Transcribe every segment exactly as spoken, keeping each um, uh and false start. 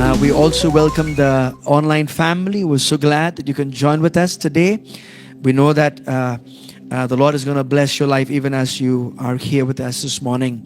Uh, we also welcome the online family. We're so glad that you can join with us today. We know that uh, uh, the Lord is going to bless your life even as you are here with us this morning.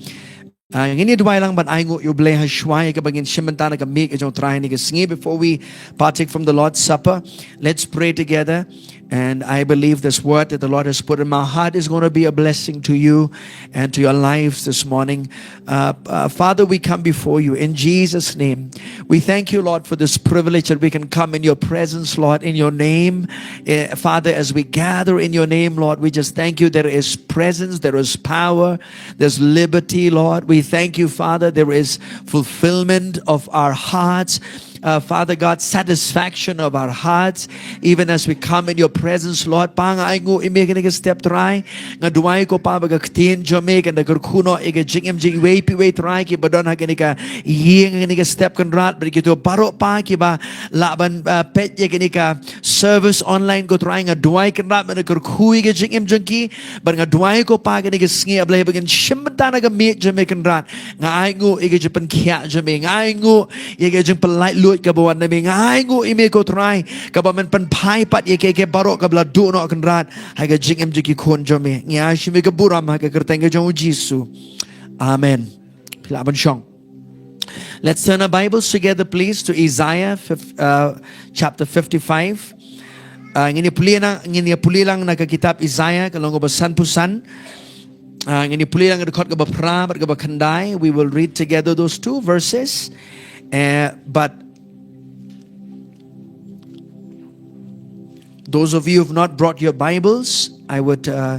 Uh, ngin ïa duwai lang ban ai nguh ïa U Blei ha shuwa ïa kaba ngin shim bynta na ka miej ka jong U Trai ha kane ka sngi. Before we partake from the Lord's Supper, let's pray together. And I believe this word that the Lord has put in my heart is going to be a blessing to you and to your lives this morning. Uh, uh, Father, we come before you in Jesus' name. We thank you, Lord, for this privilege that we can come in your presence, Lord, in your name. Eh, Father, as we gather in your name, Lord, we just thank you. There is presence, there is power, there's liberty, Lord. We thank you, Father. There is fulfillment of our hearts. Uh, Father God, satisfaction of our hearts, even as we come in your presence, Lord. Pa, nga ai nguh ïa me ha kane ka step, Trai. Nga duwai, ko Pa, ba ka ktien jong me kan da kyrkhu noh ïa ka jingim jong iwei pa iwei, Trai, kiba don ha kane ka ïing, ha kane ka step, Kynrad, bad kito baroh, Pa, kiba lah ban, uh, peit ïa kane ka service online, ko Trai. Nga duwai, Kynrad, ban da kyrkhu ïa ka jingim jong ki. Bad nga duwai, ko Pa, ha kane ka sngi, A Blei, ba ngin shim bynta na ka miej jong me, Kynrad. Nga ai nguh ïa ka jingpynkhiah jong me. Nga ai nguh ïa ka jingpynlait luid kaba wan na me. Nga ai nguh ïa me, ko Trai, kaba men pynphai pat ïa kiei kiei baroh kaba la duh noh, Kynrad, ha ka jingim jong ki khun jong me. Ngi ai sha me ka burom ha ka kyrteng ka jong U Jisu. Amen. Phi lah ban shong. Let's turn our Bibles together, please, to Isaiah fif- uh, chapter fifty-five. Uh, ngin ïa pule na, ngin ïa pule lang na ka kitab Isaiah, ka lynnong kaba sanphew san. Uh, ngin ïa pule lang ka dkhot kaba phra bad kaba khyndai. We will read together those two verses. Uh, but those of you who've not brought your Bibles, I would uh,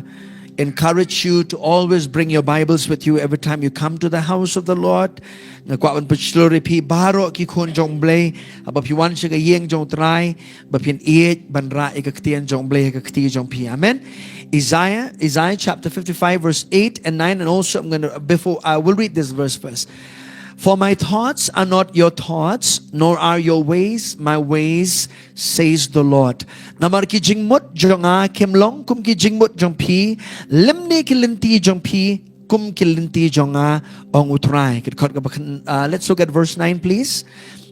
encourage you to always bring your Bibles with you every time you come to the house of the Lord. Nga kwah ban pynshlur ïa phi baroh ki khun jong U Blei, haba phi wan sha ka ïing jong U Trai, ba phin ïeit ban rah ïa ka ktien jong U Blei ha ka kti jong phi. Amen. Isaiah, Isaiah chapter fifty-five, verse eight and nine, and also I'm gonna, before, I will read this verse first. For my thoughts are not your thoughts, nor are your ways my ways, says the Lord. Namar ki jingmut jong nga kim long kum ki jingmut jong phi, lymne ki lynti jong phi kum ki lynti jong nga, ong U Trai. Ka dkhot kaba khyn- uh, let's look at verse nine, please.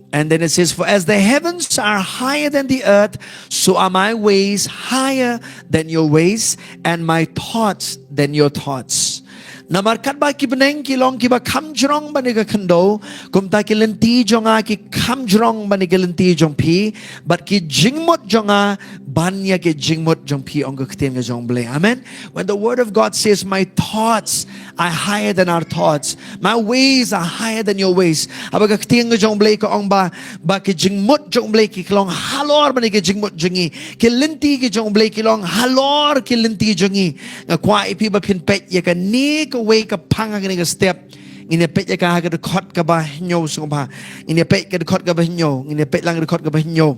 And then it says, for as the heavens are higher than the earth, so are my ways higher than your ways, and my thoughts than your thoughts. Namar katba ki bneng ki long kiba kham jrong ban ïa ka khyndew, kumta ki lynti jong nga ki kham jrong ban ïa ki lynti jong phi, bad ki jingmut jong nga ban ïa ki jingmut jong phi, ong ka ktien ka jong U Blei. Amen. When the word of God says, my thoughts are higher than our thoughts, my ways are higher than your ways. Haba ka ktien ka jong U Blei ka ong ba, ba ki jingmut jong U Blei ki long halor ban ïa ki jingmut jong ngi. Ki lynti ki jong U Blei ki long halor ki lynti jong ngi. Nga kwah ïa phi ba phin peit ïa kane kawei ka phang ha kane ka step. Ngin ïa peit ïa ka ha ka dkhot kaba hynñiew sngewbha. Ngin ïa peit ka dkhot kaba hynñiew. Ngin ïa peit lang ka dkhot kaba hynñiew.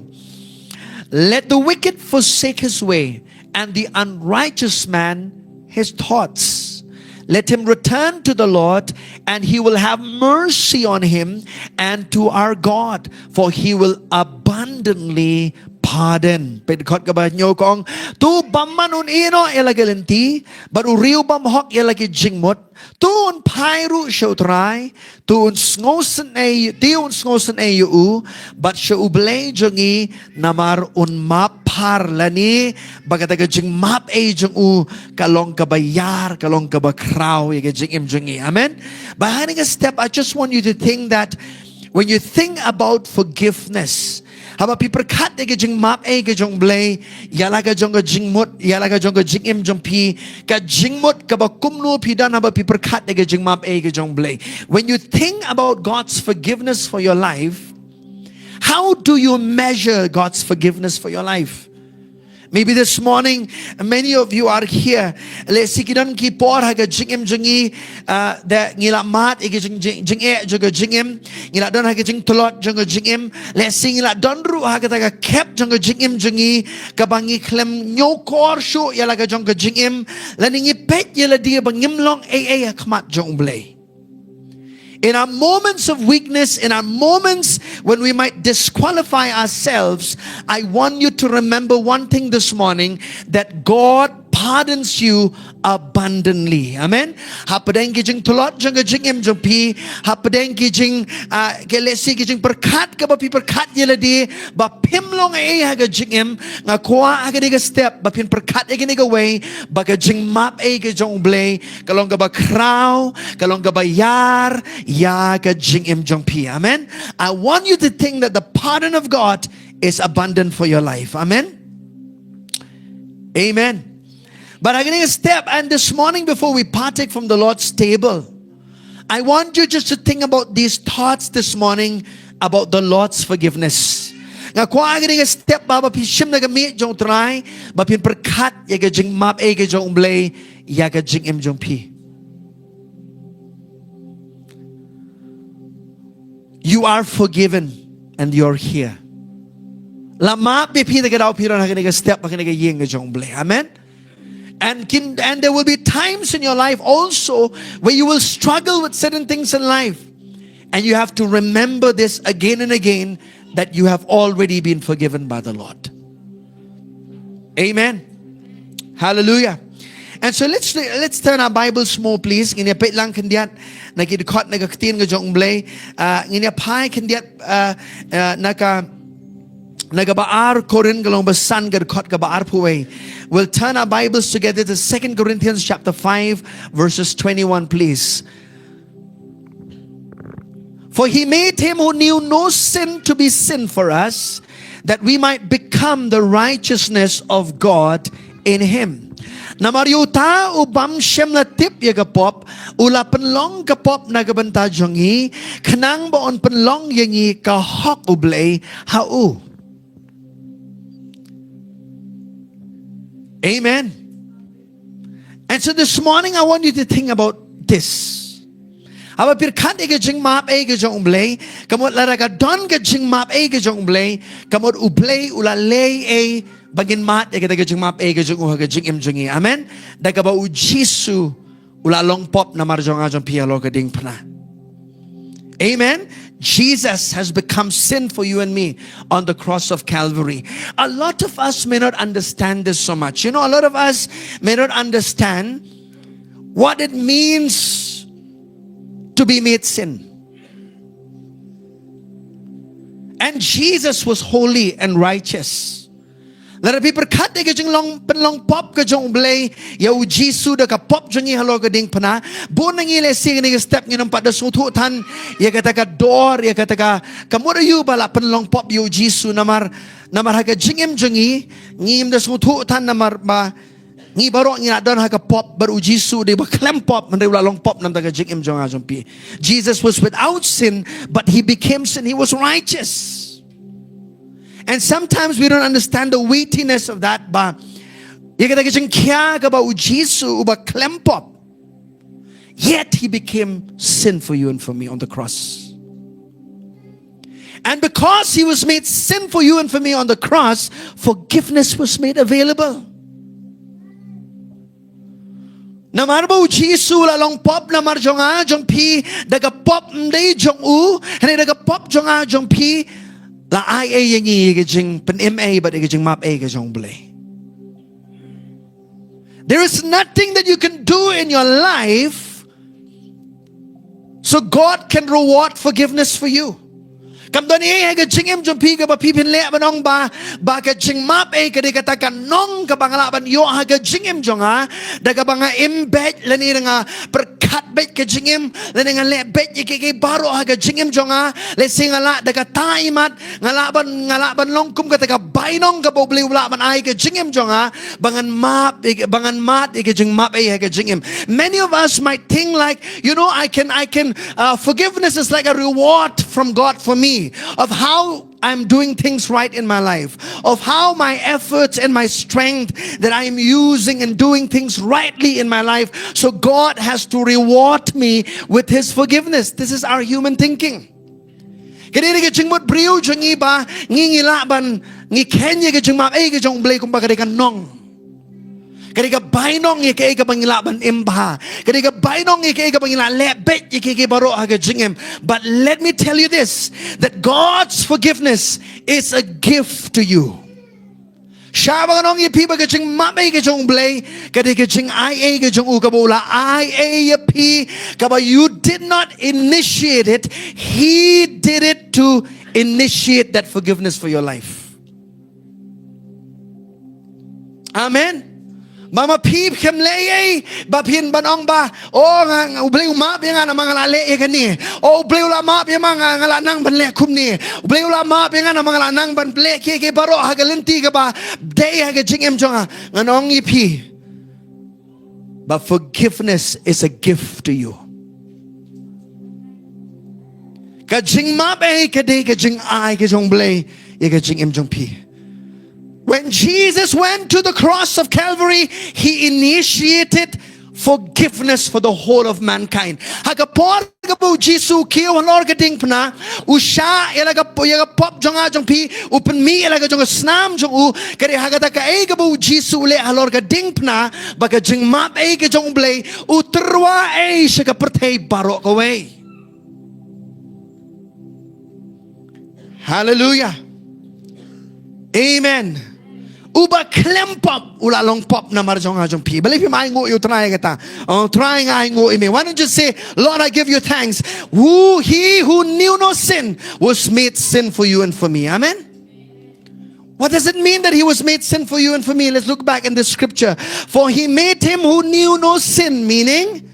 Let the wicked forsake his way, and the unrighteous man his thoughts. Let him return to the Lord, and he will have mercy on him, and to our God, for he will abundantly pardon. Peit dkhot kaba hynñiew ka ong, to u bymman un ïehnoh ïa la ki lynti, bad u riewbymhok ïa la ki jingmut. To un phai ruh sha U Trai, to un sngewsynei, to un sngewsynei ïa u, bad sha U Blei jong ngi, namar un map phar lane, ba kata ka jingmap ei jong u, ka long kaba ïar, ka long kaba khraw ïa ka jingim jong ngi. Amen. Bad ha kane ka step, I just want you to think that when you think about forgiveness, haba phi pyrkhat ïa ka jingmap ei ka jong U Blei ïa la ka jong ka jingmut, ïa la ka jong ka jingim jong phi, ka jingmut kaba kumno phi don haba phi pyrkhat ïa ka jingmap ei ka jong U Blei. When you think about God's forgiveness for your life, how do you measure God's forgiveness for your life? Maybe this morning, many of you are here. Lehse ki don ki por ha ka jingim jong ngi, ah, da ngi la mad ïa ka jing, jing, jingeh jong ka jingim. Ngi la don ha ka jingtlot jong ka jingim. Lehse ngi la don ruh ha kata ka khep jong ka jingim jong ngi, kaba ngi khlem ñiewkor shuh ïa la ka jong ka jingim. Lane ngi peit ïa lade ba ngim long ei ei ha khmat jong U Blei. In our moments of weakness, in our moments when we might disqualify ourselves, I want you to remember one thing this morning, that God pardons you abundantly. Amen. Hapdeng ki jingtlot jong ka jingim jong phi, hapdeng ki jing, ah, ki lehse ki jingpyrkhat kaba phi pyrkhat ïa lade ba phim long ei ha ka jingim, nga kwah ha kane ka step ba phin pyrkhat ïa kane kawei, ba ka jingmap ei ka jong U Blei ka long kaba khraw, ka long kaba ïar ïa ka jingim jong phi. Amen. I want you to think that the pardon of God is abundant for your life. Amen. Amen. But I'm going to step, and this morning, before we partake from the Lord's table, I want you just to think about these thoughts this morning about the Lord's forgiveness. Nga kwah ha kane ka step ba, ba phi shim na ka miej jong U Trai, ba phin pyrkhat ïa ka jingmap ei ka jong U Blei ïa ka jingim jong phi. You are forgiven and you're here. La map ïa phi, te ka daw phi don ha kane ka step, ha kane ka ïing ka jong U Blei. Amen. And kin, and there will be times in your life also where you will struggle with certain things in life. And you have to remember this again and again, that you have already been forgiven by the Lord. Amen. Hallelujah. And so let's, let's turn our Bibles more, please. Ngin ïa peit lang khyndiat na ki dkhot na ka ktien ka jong U Blei. Ah, ngin ïa phai khyndiat, ah, ah, na ka, na kaba ar Korinth ka lynnong ba san ka dkhot kaba arphew wei. We'll turn our Bibles together to Second Corinthians chapter five, verses twenty-one, please. For he made him who knew no sin to be sin for us, that we might become the righteousness of God in him. Namar ïa uta u bym shym la tip ïa ka pop, u la pynlong ka pop na ka bynta jong ngi, khnang ba un pynlong ïa ngi ka hok U Blei ha u. Amen. And so this morning I want you to think about this. Haba pyrkhat ïa ka jingmap ei ka jong U Blei, ka mut lada ka don ka jingmap ei ka jong U Blei, ka mut U Blei u la leh ei ba ngin mad ïa kata ka jingmap ei ka jong u ha ka jingim jong ngi. Amen. Da kaba U Jisu u la long pop namar jong nga jong phi halor ka diengphna. Amen. Jesus has become sin for you and me on the cross of Calvary. A lot of us may not understand this so much. You know, a lot of us may not understand what it means to be made sin. And Jesus was holy and righteous. Lada phi pyrkhat ïa ka jinglong pynlong pop ka jong U Blei ïa U Jisu da ka pop jong ngi halor ka diengphna, bun na ngi lehse ha kane ka step ngim pat da sngewthuh than ïa kata ka dor, ïa kata ka, ka mut aïu ba la pynlong pop ïa U Jisu, namar, namar ha ka jingim jong ngi ngim da sngewthuh than namar ba ngi baroh ngi la don ha ka pop, bad U Jisu u dei ba khlem pop, hynrei u la long pop namar ka jingim jong nga jong phi. Jesus was without sin, but he became sin. He was righteous. And sometimes we don't understand the weightiness of that, ba ïa kata ka jingkhia kaba U Jisu uba khlem pop, yet he became sin for you and for me on the cross. And because he was made sin for you and for me on the cross, forgiveness was made available. Namar ba U Jisu u la long pop namar jong nga jong phi, da ka pop ym dei jong u, hynrei da ka pop jong nga jong phi, la ai ei ïa ngi ïa ka jingpynim ei bad ïa ka jingmap ei ka jong U Blei. There is nothing that you can do in your life so God can reward forgiveness for you. Kam don ei ha ka jingim jong phi kaba phi phin leh ban ong ba, ba ka jingmap ei ka dei kata ka nong kaba nga lah ban ïoh ha ka jingim jong nga, da kaba nga im beit lane da nga pyrkhat beit ka jingim, lane nga leh beit ïa kiei kiei baroh ha ka jingim jong nga, lehse nga lah da kata i mat, nga lah ban, nga lah ban long kum kata ka bainong kaba U Blei u lah ban ai ka jingim jong nga, ba ngan map, ba ngan mad ïa ka jingmap ei ha ka jingim. Many of us might think like, you know, I can, I can, uh, forgiveness is like a reward from God for me of how I'm doing things right in my life, of how my efforts and my strength that I am using in doing things rightly in my life. So God has to reward me with his forgiveness. This is our human thinking. Ka dei ka jingmut briew jong ngi ba ngi, ngi lah ban, ngi kheiñ ïa ka jingmap ei ka jong U Blei kumba ka dei ka nong. Ka dei ka bainong ïa kaei kaba ngi lah ban im bha. Ka dei ka bainong ïa kaei kaba ngi lah leh beit ïa kiei kiei baroh ha ka jingim. But let me tell you this, that God's forgiveness is a gift to you. Shah ba ngan ong ïa phi ba ka jingmap ei ka jong U Blei ka dei ka jingai ei ka jong u kaba u la ai ei ïa phi, kaba you did not initiate it, he did it to initiate that forgiveness for your life. Amen. Ba ma phi khlem leh ei ba phin ban ong ba, o nga, U Blei u map ïa nga namar nga la leh ïa kane. O U Blei u la map ïa nga, nga la nang ban leh kumne. U Blei u la map ïa nga namar nga la nang ban leh kiei kiei baroh ha ka lynti kaba dei ha ka jingim jong nga. Ngan ong ïa phi ba forgiveness is a gift to you. Ka jingmap ei ka dei ka jingai ka jong U Blei ïa ka jingim jong phi. When Jesus went to the cross of Calvary, he initiated forgiveness for the whole of mankind. Ha ka por kaba u Jisu u kiew halor ka diengphna, u shah ïa la ka, ïa ka pop jong nga jong phi, u pynmih ïa la ka jong ka snam jong u, ka dei ha kata kaei kaba u Jisu u leh halor ka diengphna, ba ka jingmap ei ka jong U Blei u tyrwa ei sha ka pyrthei baroh kawei. Hallelujah. Amen. Uba khlem pop u la long pop namar jong nga jong phi. Balei phim ai nguh ïa U Trai kata? Oh Trai, nga ai nguh ïa me. Why don't you say, Lord, I give you thanks. Who, he who knew no sin was made sin for you and for me. Amen. What does it mean that he was made sin for you and for me? Let's look back in the scripture. For he made him who knew no sin, meaning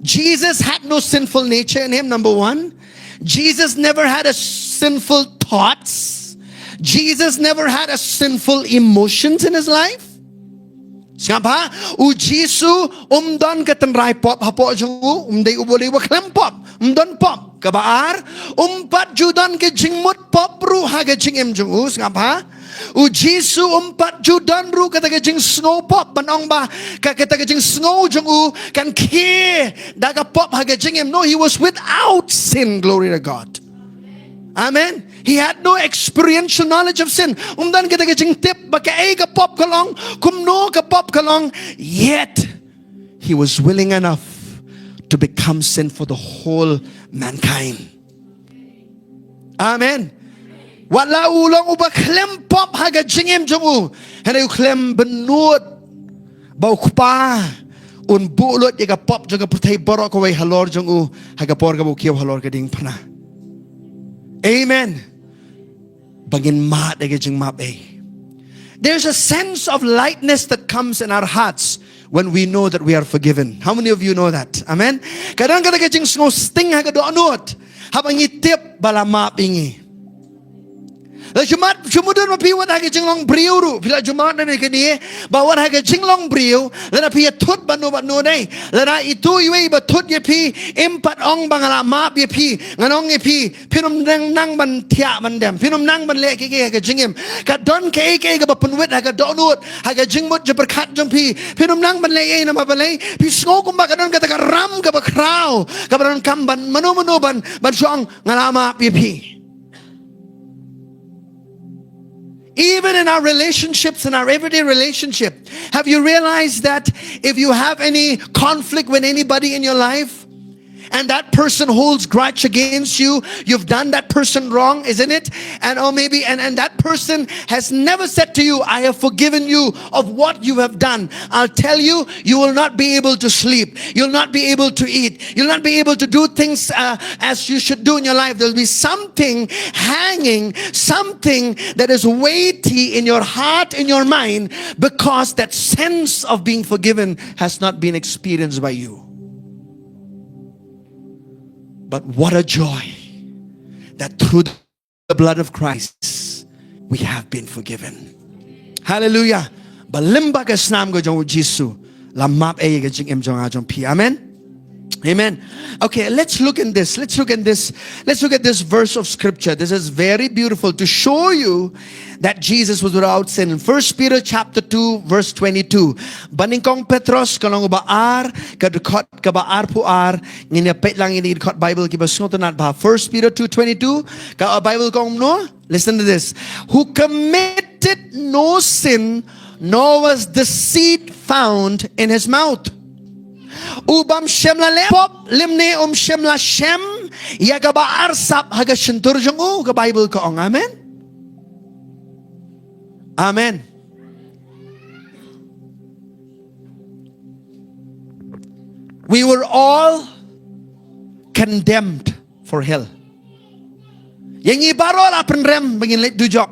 Jesus had no sinful nature in him, number one. Jesus never had a sinful thoughts. Jesus never had a sinful emotions in his life. Sngap bha, u Jisu um don ka tynrai pop hapoh jong u, um dei u ba dei uba khlem pop, um don pop. Kaba ar, um pat ju don ka jingmut pop ruh ha ka jingim jong u, sngap bha. U Jisu um pat ju don ruh kata ka jingsngew pop ban ong ba ka, kata ka jingsngew jong u kan khie da ka pop ha ka jingim. No, he was without sin, glory to God. Amen. He had no experiential knowledge of sin. Um don kata ka jingtip ba kaei ka pop ka long, kumno ka pop ka long, yet he was willing enough to become sin for the whole mankind. Amen. Wat la u long uba khlem pop ha ka jingim jong u, hynrei u khlem bynnud ba u Kpa un buh lut ïa ka pop jong ka pyrthei baroh kawei halor jong u ha ka por kaba u kiew halor ka diengphna. Amen. Ba ngin mad ïa ka jingmap ei. There's a sense of lightness that comes in our hearts when we know that we are forgiven. How many of you know that? Amen. Ka don kata ka jingsngew sting ha ka dohnud haba ngi tip ba la map ïa ngi. La shu mad, shu mudui ma phi wat ha ka jinglong briew ruh, phi la shu mad na ne kane, ba wat ha ka jinglong briew, lada phi ïa thut bad no bad no dei, lada itu iwei ba thut ïa phi, im pat ong ba nga la map ïa phi, ngan ong ïa phi, phin ym nang, nang ban thiah ban dem, phin ym nang ban leh kiei kiei ha ka jingim. Ka don kaei kaei kaba pynwit ha ka dohnud, ha ka jingmut jingpyrkhat jong phi, phin ym nang ban leh ei namar balei, phi sngew kumba ka don kata ka ram kaba khraw, kaba donkam ban mano mano ban, ban shu ong nga la map ïa phi. Even in our relationships, in our everyday relationship, have you realized that if you have any conflict with anybody in your life, and that person holds grudge against you, you've done that person wrong, isn't it? And or maybe, and, and that person has never said to you, I have forgiven you of what you have done. I'll tell you, you will not be able to sleep. You'll not be able to eat. You'll not be able to do things, uh, as you should do in your life. There'll be something hanging, something that is weighty in your heart, in your mind, because that sense of being forgiven has not been experienced by you. But what a joy that through the blood of Christ, we have been forgiven. Hallelujah. Ba lyngba ka snam ka jong u Jisu, la map ei ka jingim jong nga jong phi. Amen. Amen. Okay, let's look in this. Let's look in this. Let's look at this verse of scripture. This is very beautiful to show you that Jesus was without sin. In First Peter chapter two, verse twenty-two. Banyngkong Petros, ka lynnong ba ar, ka dkhot kaba arphew ar, ngin ïa peit lang ïa ki dkhot Bible kiba sngewtynnat bha. First Peter two twenty-two, ka Bible ka ong kumno? Listen to this. Who committed no sin, nor was deceit found in his mouth. U bym shym la leh pop, lymne um shym la shem ïa kaba arsap ha ka shyntur jong u, ka Bible ka ong. Amen. Amen. We were all condemned for hell. Ïa ngi baroh la pynrem ba ngin leit dujok.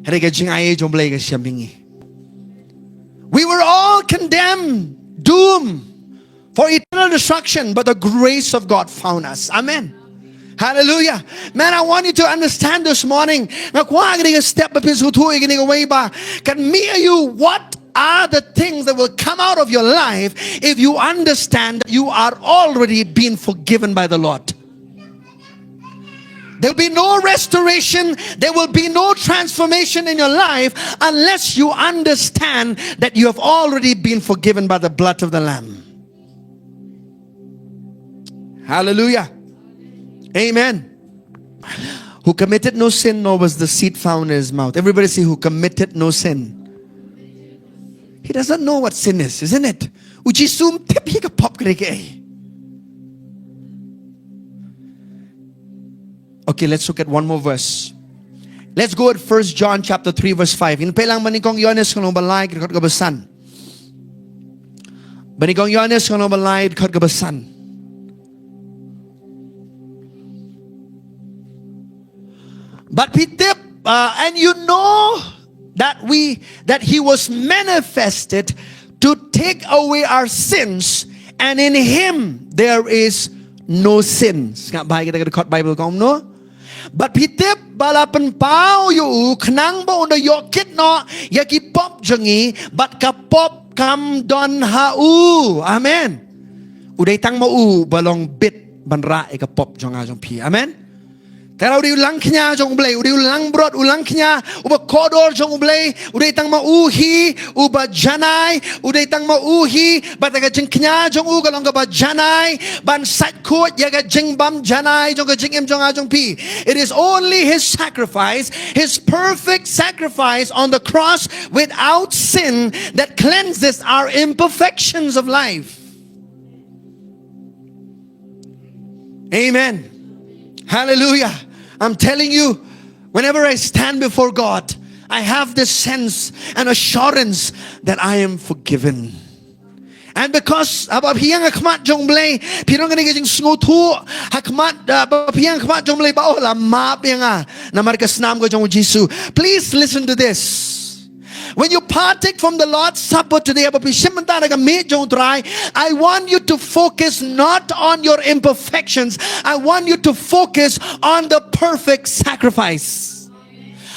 Hynrei ka jingai jong U Blei ka shem ïa ngi. We were all condemned, doomed for eternal destruction, but the grace of God found us. Amen. Hallelujah. Man, I want you to understand this morning. Nga kwah kane ka step ba phin sngewthuh ïa kane kawei ba kan mih ïa u, what are the things that will come out of your life if you understand that you are already been forgiven by the Lord? There will be no restoration, there will be no transformation in your life unless you understand that you have already been forgiven by the blood of the Lamb. Hallelujah. Amen. Who committed no sin, nor was deceit found in his mouth. Everybody say, who committed no sin. He doesn't know what sin is, isn't it? U Jisu um tip hi ka pop kre ke. Okay, let's look at one more verse. Let's go at First John chapter three verse five. Ngin peit lang ba nyngkong Ïoannis ka lynnong ba lai, ka dkhot kaba san. Ba nyngkong Ïoannis ka lynnong ba lai, ka dkhot kaba san. But phi tip, uh, and you know that we, that he was manifested to take away our sins, and in him there is no sin. Sngap bha ïa kata ka dkhot Bible kumno? Bad phi tip ba la pynpaw ïa u khnang ba un da ïoh kit noh ïa ki pop jong ngi, bad ka pop kam don ha u. Amen. U dei tang ma u ba long bit ban rah ïa ka pop jong nga jong phi. Amen. Te u dei u langkñia jong U Blei, u dei u langbrot, u langkñia, uba kordor jong U Blei, u dei tang ma u hi uba janai, u dei tang ma u hi, bad ha ka jingkñia jong u ka long kaba janai ban sait khuid ïa ka jingbym janai jong ka jingim jong nga jong phi. It is only his sacrifice, his perfect sacrifice on the cross without sin, that cleanses our imperfections of life. Amen. Hallelujah. I'm telling you, whenever I stand before God, I have this sense and assurance that I am forgiven. And because haba phi ïeng ha khmat jong U Blei, phi don kane ka jingsngewthuh ha khmat, uh, haba phi ïeng ha khmat jong U Blei ba, oh, la map ïa nga namar ka snam ka jong U Jisu. Please listen to this. When you partake from the Lord's Supper today, haba phi shim bynta na ka miet jong U Trai, I want you to focus not on your imperfections. I want you to focus on the perfect sacrifice.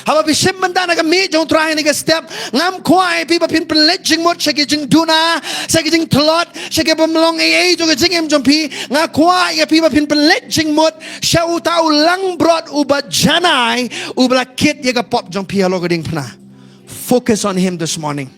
Haba phi shim bynta na ka miet jong U Trai ha kane ka step, ngam kwah ïa phi ba phin pynleit jingmut sha ki jingduna, sha ki jingtlot, sha ki bym long ei ei jong ka jingim jong phi. Nga kwah ïa phi ba phin pynleit jingmut sha uta u langbrot uba janai, uba la kit ïa ka pop jong phi halor ka diengphna. Focus on him this morning.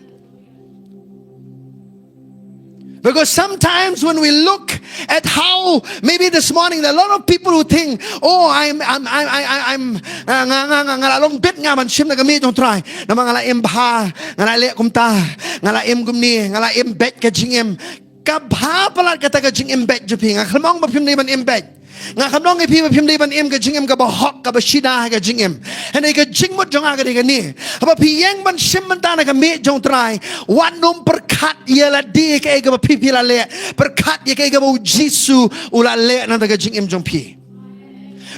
Because sometimes when we look at how, maybe this morning, there are a lot of people who think, oh, I'm, I'm, I'm, I, I, I'm, uh, nga, nga, nga, nga la long bit nga ban shim na ka miet jong U Trai. Namar nga la im bha, nga la leh kumta, nga la im kumne, nga la im beit ka jingim. Ka bha palat kata ka jingim beit jong phi, nga khlem ong ba phim dei ban im beit. Nga khlem ong ïa phi ba phim dei ban im ka jingim kaba hok, kaba shida ha ka jingim. Hynrei ka jingmut jong nga ka dei kane. Haba phi ïeng ban shim bynta na ka miet jong U Trai, wat nym pyrkhat ïa lade kaei kaba phi phi la leh. Pyrkhat ïa kaei kaba U Jisu u la leh na ka jingim jong phi.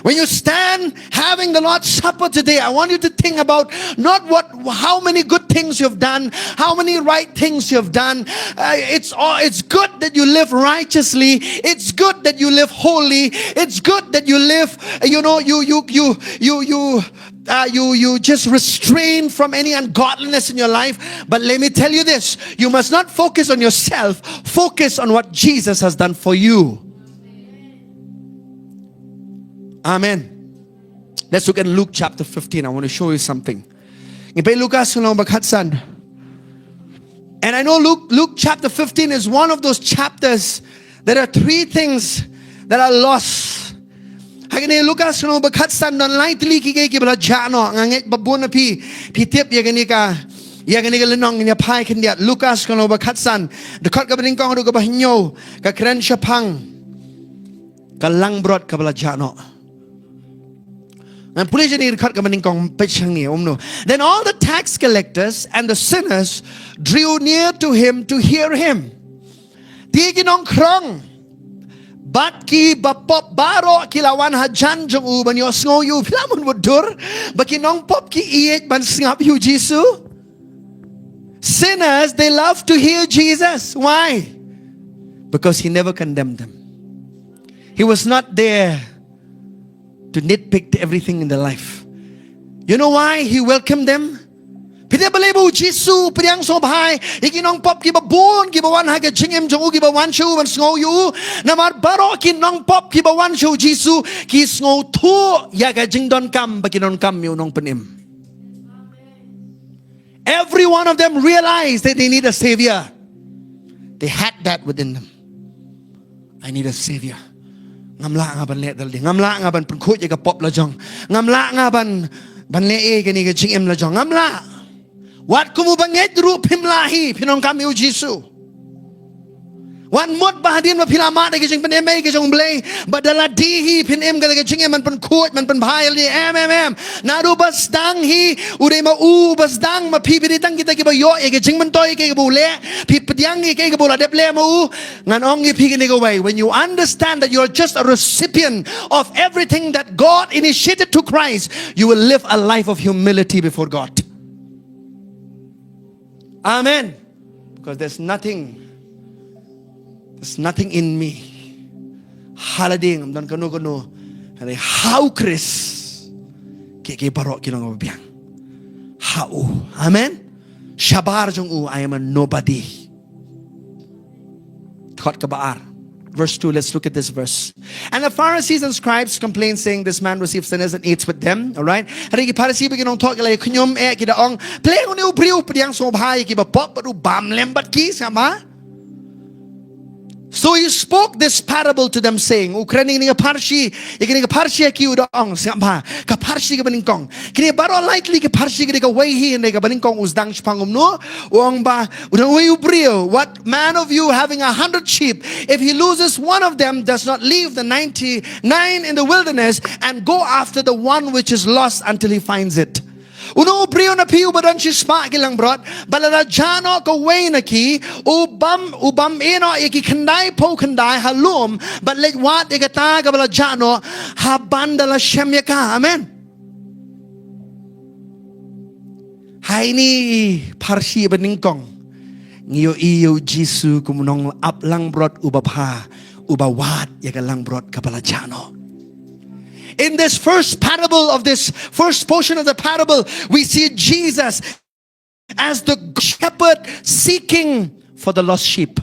When you stand having the Lord's Supper today, I want you to think about not what, how many good things you've done, how many right things you've done. Uh, it's all, it's good that you live righteously. It's good that you live holy. It's good that you live, uh, you know, you, you, you, you, you, uh, you, you just restrain from any ungodliness in your life. But let me tell you this, you must not focus on yourself. Focus on what Jesus has done for you. Amen. Let's look at Luke chapter fifteen. I want to show you something. Ngin peit Lukas ka lynnong ba khatsan. And I know Luke, Luke chapter fifteen is one of those chapters that are three things that are lost. Ha kane Lukas ka lynnong ba khatsan don lai tylli ki kiei kiba la jah noh. Nga ngeit ba bun na phi phi tip ïa kane ka, ïa kane ka lynnong. Ngin ïa phai khyndiat. Lukas ka lynnong ba khatsan, dkhot kaba nyngkong haduh kaba hynñiew. Ka kren shaphang ka langbrot kaba la jah noh. Ngan pule ïa kane ka dkhot kaba nyngkong, peit shangne, kumno. Then all the tax collectors and the sinners drew near to him to hear him. Te ki nongkhrong bad ki bapop baroh ki la wan hajan jong u ban ïohsngew ïa u. Phi lah ban mutdur ba ki nongpop ki ïeit ban sngap ïa u Jisu? Sinners, they love to hear Jesus. Why? Because he never condemned them. He was not there to nitpick everything in their life. You know why he welcomed them? Phi tip balei ba u Jisu u pdiang sngewbha ïa ki nongpop kiba bun kiba wan ha ka jingim jong u, kiba wan sha u ban sngew ïa u? Namar baroh ki nongpop kiba wan sha u Jisu ki sngewthuh ïa ka jingdonkam ba ki donkam ïa u Nongpynim. Every one of them realized that they need a savior. They had that within them. I need a savior. Ngam lah nga ban leh da lade. Ngam lah nga ban pynkhuid ïa ka pop la jong. Ngam lah nga ban, ban leh ïa kane ka jingim la jong. Ngam lah. Wat kum u bangeit ruh phim lah hi, phin ong kam ïa u Jisu. Wat mut ba hadien ba phi la mad ïa ka jingpynim ïa ka jong U Blei, ba da lade hi phin im ka jingim ban pynkhuid, ban pynbha ïa lade. Em, em, em. Naduh ba sdang hi, u dei ma u ba sdang, ma phi phi dei tang kita kiba ïoh ïa ka jingmyntoi ïa kaei kaba u leh, phi pdiang ïa kaei kaba u la dep leh ma u. Ngan ong ïa phi kane kawei, when you understand that you are just a recipient of everything that God initiated to Christ, you will live a life of humility before God. Amen. Because there's nothing, there's nothing in me. Ha lade ngam don kano kano. Hynrei ha u Khrist kiei kiei baroh ki long kaba biang. Ha u. Amen. Shabar jong u, I am a nobody. Dkhot kaba ar. Verse two, let's look at this verse. And the Pharisees and scribes complained, saying, "This man receives sinners and eats with them." All right? Hynrei ki Pharisi bad ki nongthoh ki la ïa khñium eh, ki da ong, "Balei une u briew u pdiang sngewbha ïa kiba pop bad u bam lem bad ki?" Sngap bha. So he spoke this parable to them, saying, u kren ïa kane ka pharshi, ïa kane ka pharshi ïa ki, u da ong, sngap bha, ka pharshi kaba nyngkong. Kine baroh lai tylli ki pharshi, kine kawei hi ne kaba nyngkong u sdang shaphang kumno, u ong ba, u da ong, "Wei u briew, what man of you having a hundred sheep, if he loses one of them, does not leave the ninety-nine in the wilderness and go after the one which is lost until he finds it?" Uno u briew na phi uba don shispah ki langbrot, bad lada jah noh kawei na ki, u bam, u bam ïeh noh ïa ki khyndai phew khyndai ha lum, bad leit wad ïa kata kaba la jah noh, haba da la shem ïa ka. Amen. Ha ine i pharshi ba nyngkong ngi ïohi ïa u Jisu kum u nongap langbrot uba bha, uba wad ïa ka langbrot kaba la jah noh. In this first parable of this first portion of the parable, we see Jesus as the good shepherd seeking for the lost sheep.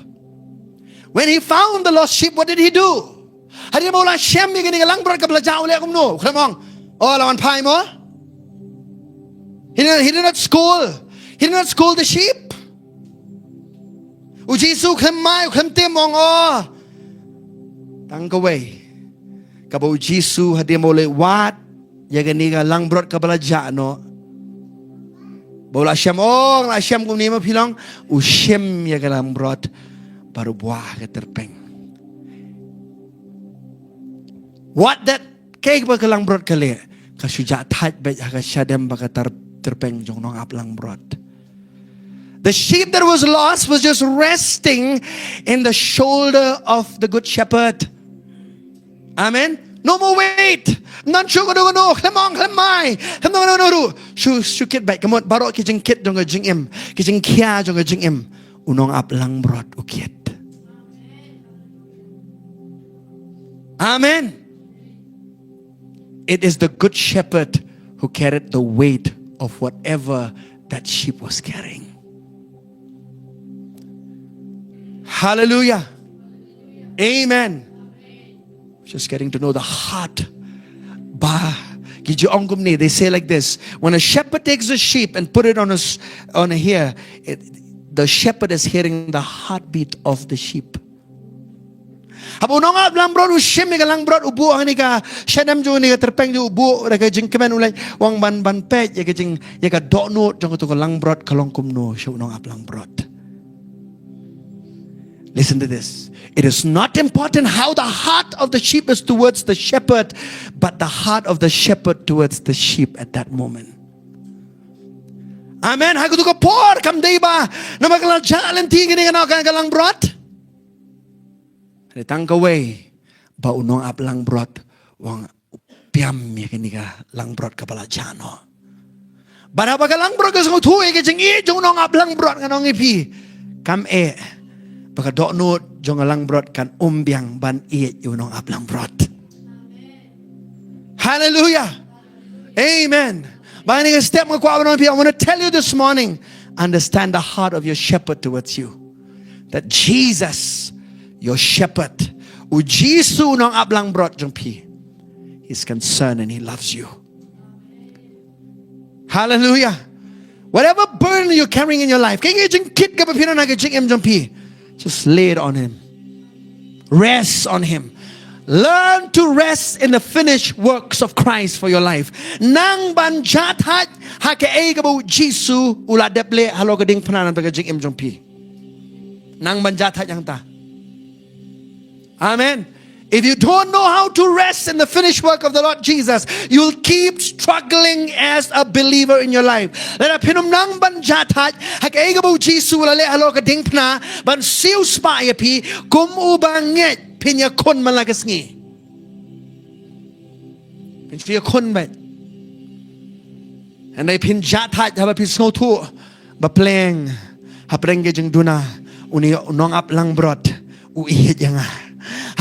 When he found the lost sheep, what did he do? Hadien ba u la shem ïa kane ka langbrot kaba la jah, u leh kumno? U khlem ong, "Oh, la wan phai mo." He did, he did not scold. He did not scold the sheep. U Jisu u khlem mai, u khlem tim, ong, "Oh." Tang kawei kaba u Jisu hadien ba u leit wad ïa kane ka langbrot kaba la jah noh, ba u la shem, ong, la shem kumne ma phi long, u shem ïa ka langbrot bad u buh ha ka tyrpeng. What that, kaei kaba ka langbrot ka leh? Ka shu jah thait beit ha ka shadem bad ka tar-, tyrpeng jong u nongap langbrot. The sheep that was lost was just resting in the shoulder of the good shepherd. Amen. No more weight. Nang shu kano kano, khlem ong, khlem mai, khlem kano kano ruh. Shu, shu kit beit, ka mut baroh ki jingkit jong ka jingim, ki jingkhia jong ka jingim, u nongap langbrot u kit. Amen. It is the good shepherd who carried the weight of whatever that sheep was carrying. Hallelujah. Amen. Just getting to know the heart. Ba, ki ju ong kumne, they say like this: when a shepherd takes a sheep and put it on a s-, on a here, it, the shepherd is hearing the heartbeat of the sheep. Haba u nongap langbrot u shim ïa ka langbrot, u buh ha kane ka shadem jong kane ka tyrpeng jong u, u buh da ka jingkmen, u leit wan ban, ban peit ïa ka jing, ïa ka dohnud jong kato ka langbrot ka long kumno sha u nongap langbrot. Listen to this. It is not important how the heart of the sheep is towards the shepherd, but the heart of the shepherd towards the sheep at that moment. Amen. Ha kato ka por kam dei ba namar ka la jah lynti kane ka, ka, ka langbrot. Hynrei tang kawei, ba u nongap langbrot u ong, piam ïa kane ka langbrot kaba la jah noh. Bad haba ka langbrot ka sngewthuh ïa ka jingïeit jong u nongap langbrot, ngan ong ïa phi, kam eh ba ka dohnud jong ka langbrot kan um biang ban ïeit ïa u nongap langbrot. Hallelujah. Amen. Bad ha kane ka step nga kwah ban ong ïa phi, I want to tell you this morning, understand the heart of your shepherd towards you. That Jesus, your shepherd, u Jisu u nongap langbrot jong phi, he's concerned and he loves you. Hallelujah. Whatever burden you're carrying in your life, kaei ka jingkit kaba phi don ha ka jingim jong phi, just lay it on him. Rest on him. Learn to rest in the finished works of Christ for your life. Nang ban jah thait ha kaei kaba u Jisu u la dep leh halor ka diengphna namar ka jingim jong phi. Nang ban jah thait hangta. Amen. If you don't know how to rest in the finished work of the Lord Jesus, you'll keep struggling as a believer in your life. Lada phin ym nang ban jah thait ha kaei kaba u Jisu u la leh halor ka diengphna ban siewspah ïa phi, kum uba ngeit phin ïakhun man la ka sngi. Phin shu ïakhun beit. Hynrei phin jah thait haba phi sngewthuh ba pleng hapdeng ki jingduna, une u nongap langbrot u ïeit ïa nga.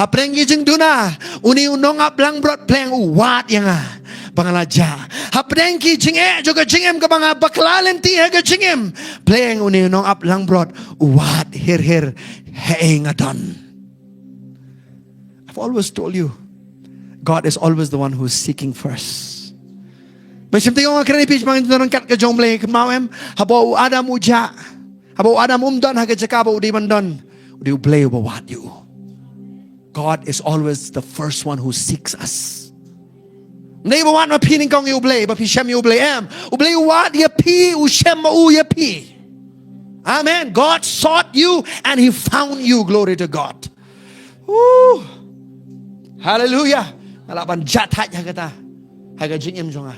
Hapdeng ki jingduna, une u nongap langbrot pleng u wad ïa nga ba nga la jah. Hapdeng ki jingeh jong ka jingim kaba nga bakla lynti ha ka jingim, pleng une u nongap langbrot u wad her her haei nga don. I've always told you, God is always the one who's seeking first. Mynsiem taïew nga kren ïa phi shaphang ka jingdon ryngkat ka jong U Blei, kynmaw em, haba u Adam u jah, haba u Adam um don ha ka jaka ba u dei ban don, u dei U Blei uba wad ïa u. God is always the first one who seeks us. Ym dei ba wad ma phi nyngkong ïa U Blei, ba phi shem ïa U Blei, em. U Blei u wad ïa phi, u shem ma u ïa phi. Amen. God sought you and he found you. Glory to God. Woo. Hallelujah. Nga lah ban jah thait ha kata, ha ka jingim jong nga.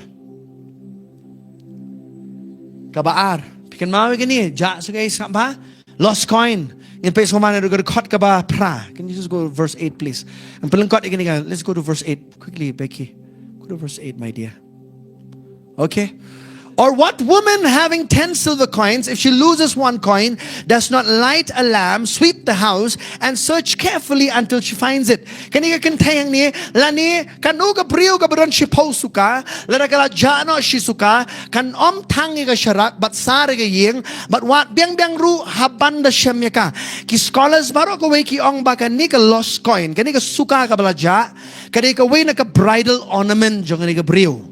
Kaba ar, phi kynmaw ïa kane, jah sha kaei, sngap bha. Lost coin. Ngin peit sngewbha na ka dkhot kaba phra. Can you just go to verse eight, please? Ngin peit lyngkot ïa kane ka. Let's go to verse eight quickly, Becky. Go to verse eight, my dear. Okay. Or what woman having ten silver coins, if she loses one coin, does not light a lamp, sweep the house, and search carefully until she finds it? Kane ka kynthei hangne, lane kano ka briew kaba don shiphew suka, lada ka la jah noh shi suka, kan ym thang ïa ka sharak bad sar ïa ka ïing, bad wad biang biang ruh haban da shem ïa ka. Ki scholars baroh kawei ki ong ba kane ka lost coin, kane ka suka kaba la jah, ka dei kawei na ka bridal ornament jong kane ka briew.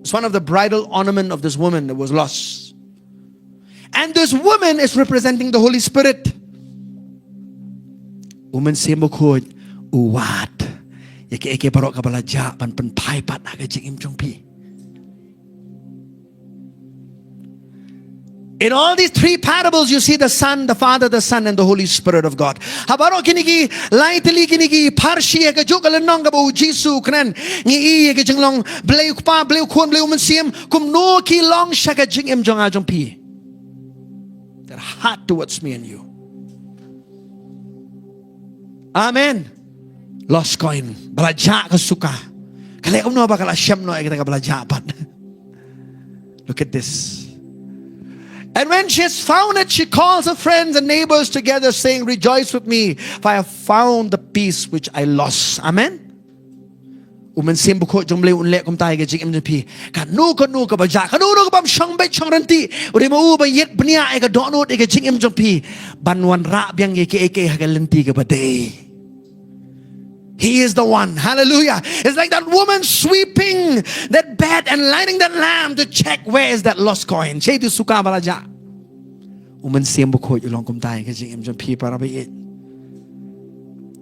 It's one of the bridal ornament of this woman that was lost. And this woman is representing the Holy Spirit. U Mynsiem Bakhuid u wad ïa kaei kaei baroh kaba la jah ban pynphai pat ha ka jingim jong phi. In all these three parables, you see the Son, the Father, the Son, and the Holy Spirit of God. Ha baroh kine ki lai tylli, kine ki pharshi ha kajuh ka lynnong kaba u Jisu u kren, ngi i ïa ka jinglong Blei u Kpa, Blei u Khun, Blei u Mynsiem, kumno ki long sha ka jingim jong nga jong phi. Their heart towards me and you. Amen. Lost coin. Ba la jah ka suka. Ka leh kumno ba ka la shem noh ïa kata kaba la jah pat. Look at this. And when she has found it, she calls her friends and neighbors together, saying, "Rejoice with me, for I have found the piece which I lost." Amen. U Mynsiem Bakhuid jong U Blei un leh kumta ïa ka jingim jong phi. Kano kano kaba jah, kano kano kaba ym shong beit shong ryntih, u dei ma u ba ïit bniah ïa ka dohnud ïa ka jingim jong phi, ban wanrah biang ïa kaei kaei ha ka lynti kaba dei. He is the one. Hallelujah. It's like that woman sweeping that bed and lighting that lamp to check where is that lost coin. Shaei tu suka ba la jah. U Mynsiem Bakhuid u long kumta ïa ka jingim jong phi, para baieit.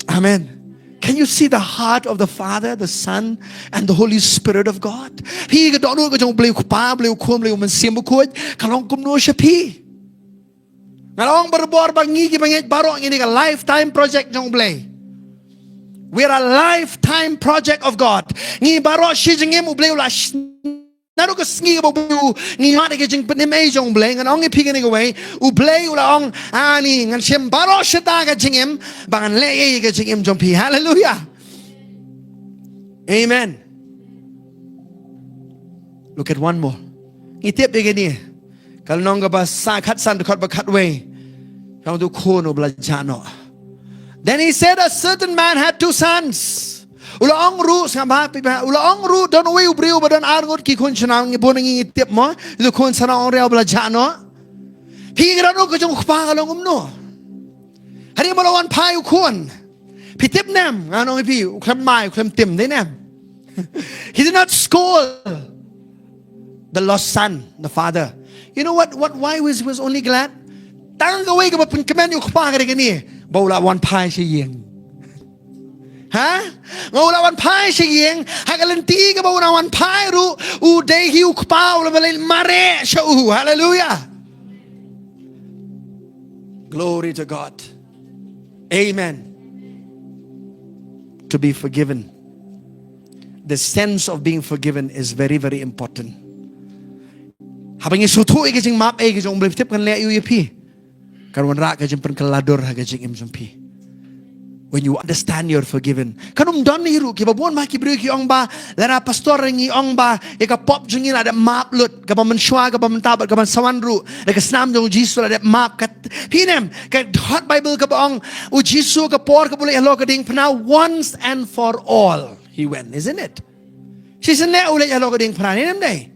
Amen. Can you see the heart of the Father, the Son, and the Holy Spirit of God? Phi, ka dohnud ka jong U Blei u Kpa, Blei u Khun, Blei u Mynsiem Bakhuid ka long kumno sha phi. Nga la ong barabor ba ngi kiba ngeit baroh ngi dei ka lifetime project jong U Blei. We are a lifetime project of God. Ngi baroh shi jingim U Blei u la sh- Naduh ka sngi kaba u ngi mad ïa ka jingpynim ei jong u Blei, ngan ong ïa phi kane kawei, u Blei u la ong, ani, ngan shim baroh shata ka jingim, ba ngan leh ei ka jingim jong phi. Hallelujah. Amen. Look at one more. Ngi tip ïa kane. Ka lynnong kaba sa khatsan dkhot ba khatwei. Ka ong u khun uba la jah noh. Then he said, a certain man had two sons. U la ong ruh, sngap bha, peit bha. U la ong ruh, don uwei u briew uba don ar ngut ki khun shnong, ngi bun ngi tip mo. U khun shnong ong ruh uba la jah noh. Phi ngi don ruh ka jong u kpa ka long kumno. Hynrei mo la wan phai u khun. Phi tip nem, ngan ong ïa phi, u khlem mai, u khlem tim, dei nem. He did not scold the lost son, the father. You know what, what, why was, was only glad? Tang kawei kaba pynkmen ïa u kpa ka dei kane, ba u la wan phai sha ïing. Ha? Nga u la wan phai sha ïing, ha ka lynti kaba u la wan phai ruh, u dei hi u kpa, u la balei mareh sha u. Hallelujah. Glory to God. Amen. To be forgiven. The sense of being forgiven is very, very important. Haba ngi sngewthuh ïa ka jingmap, eh, ka jong u Blei, tip kan leh ïa u ïa phi. Kan wanrah ka jingpynkylla dur ha ka jingim jong phi. When you understand you're forgiven. Kan ym don hi ruh, kiba bun ma ki briew ki ong ba, lada pastor ngi ong ba, ïa ka pop jong ngi la dep map lut, kaba mynshuwa, kaba mynta bad kaba mynsawan ruh, da ka snam jong u Jisu la dep map. Kat, phi nem, ka dkhot Bible kaba ong, u Jisu ka por kaba u leit halor ka diengphna once and for all. He went, isn't it? Shisien leh u leit halor ka diengphna, ne em dei?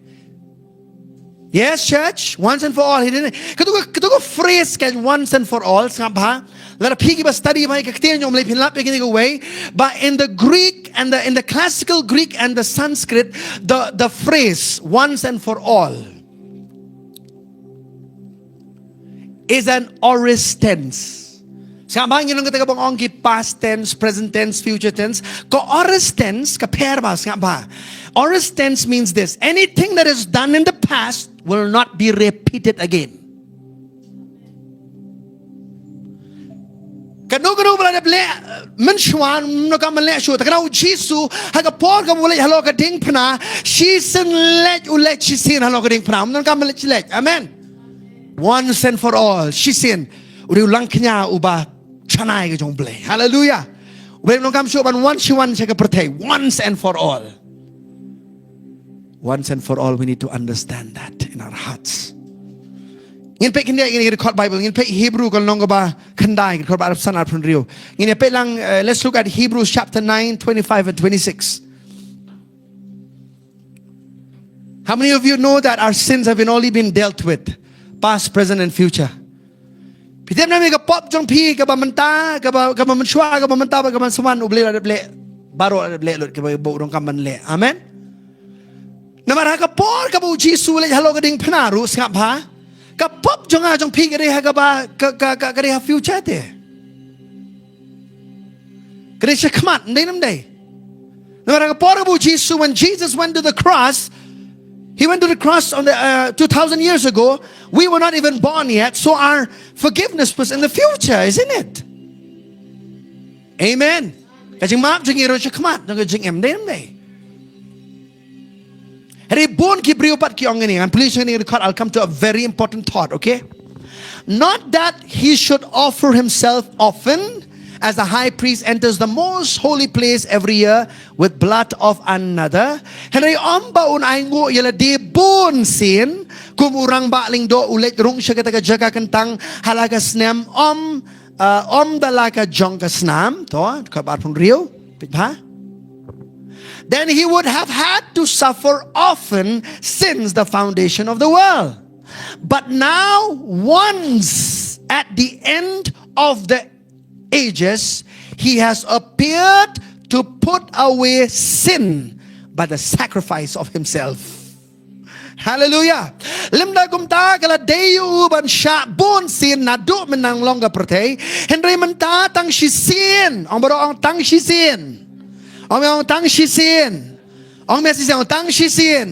Yes, church, once and for all. He didn't. Kato ka, kato ka phrase ka once and for all, sngap bha. Lada phi kiba study bha ïa ka ktien jong u Blei phin lap ïa kane kawei. But in the Greek and the, in the classical Greek and the Sanskrit, the, the phrase once and for all is an aorist tense. Sngap bha, ngi long kata kaba ong ki past tense, present tense, future tense. Ka aorist tense ka pher bha, sngap bha. Aorist tense means this: anything that is done in the past will not be repeated again. Kano kano ba la dep leh, eh, mynshuwa, ym donkam ban leh shuh. Te kane u Jisu, ha ka por kaba u leit halor ka diengphna, shisien leit u leit shisien halor ka diengphna. Ym donkam ban leit leit. Amen. Once and for all, shisien. U dei u langkñia uba shai ka jong u Blei. Hallelujah. U Blei um donkam shuh ban wan shi wan sha ka pyrthei. Once and for all. Once and for all, we need to understand that in our hearts. Ngin peit khyndiat, ngin record Bible, ngin peit Hebru ka lynnong kaba khyndai, record ba arphew san arphew hynriew. Ngin ïa peit lang, uh, let's look at Hebrews chapter nine, twenty-five and twenty-six. How many of you know that our sins have been already been dealt with? Past, present, and future. Phi tip ne em, ka pop jong phi, kaba mynta, kaba, kaba mynshuwa, kaba mynta, kaba mynsawan, u Blei u la dep leh baroh, u la dep leh lut, kaba u donkam ban leh. Amen. Namar ha ka por kaba u Jisu u leit halor ka diengphna ruh, sngap bha. Ka pop jong nga jong phi ka dei ha kaba, ka, ka, ka, ka dei ha future te. Ka dei shakhmat, ym dei ne em dei. Namar ha ka por kaba u Jisu, when Jesus went to the cross, he went to the cross on the, uh, two thousand years ago. We were not even born yet, so our forgiveness was in the future, isn't it? Amen. Ka jingmap jong ngi ruh shakhmat jong ka jingim, ym dei ne em dei. Hynrei bun ki briew pat ki ong kane, and please, hynrei, I'll come to a very important thought, okay? Not that he should offer himself often, as the high priest enters the most holy place every year with blood of another. Hynrei ym ba un ainguh ïalade bun sien, kum u rangbah lyngdoh u leit rung sha kata ka jaka kyntang ha la ka snem, ym, uh, ym da la ka jong ka snam, to, ka bar pun riu, peit bha. Then he would have had to suffer often since the foundation of the world. But now, once at the end of the ages, he has appeared to put away sin by the sacrifice of himself. Hallelujah. Lymda kumta ka la dei ïa u ban shah bun sien naduh mynhynnin long ka pyrthei. Hynrei mynta tang shisien. Ong baroh, ong tang shisien. Ong, ong tang shisien. Ong mih shisien, ong tang shisien.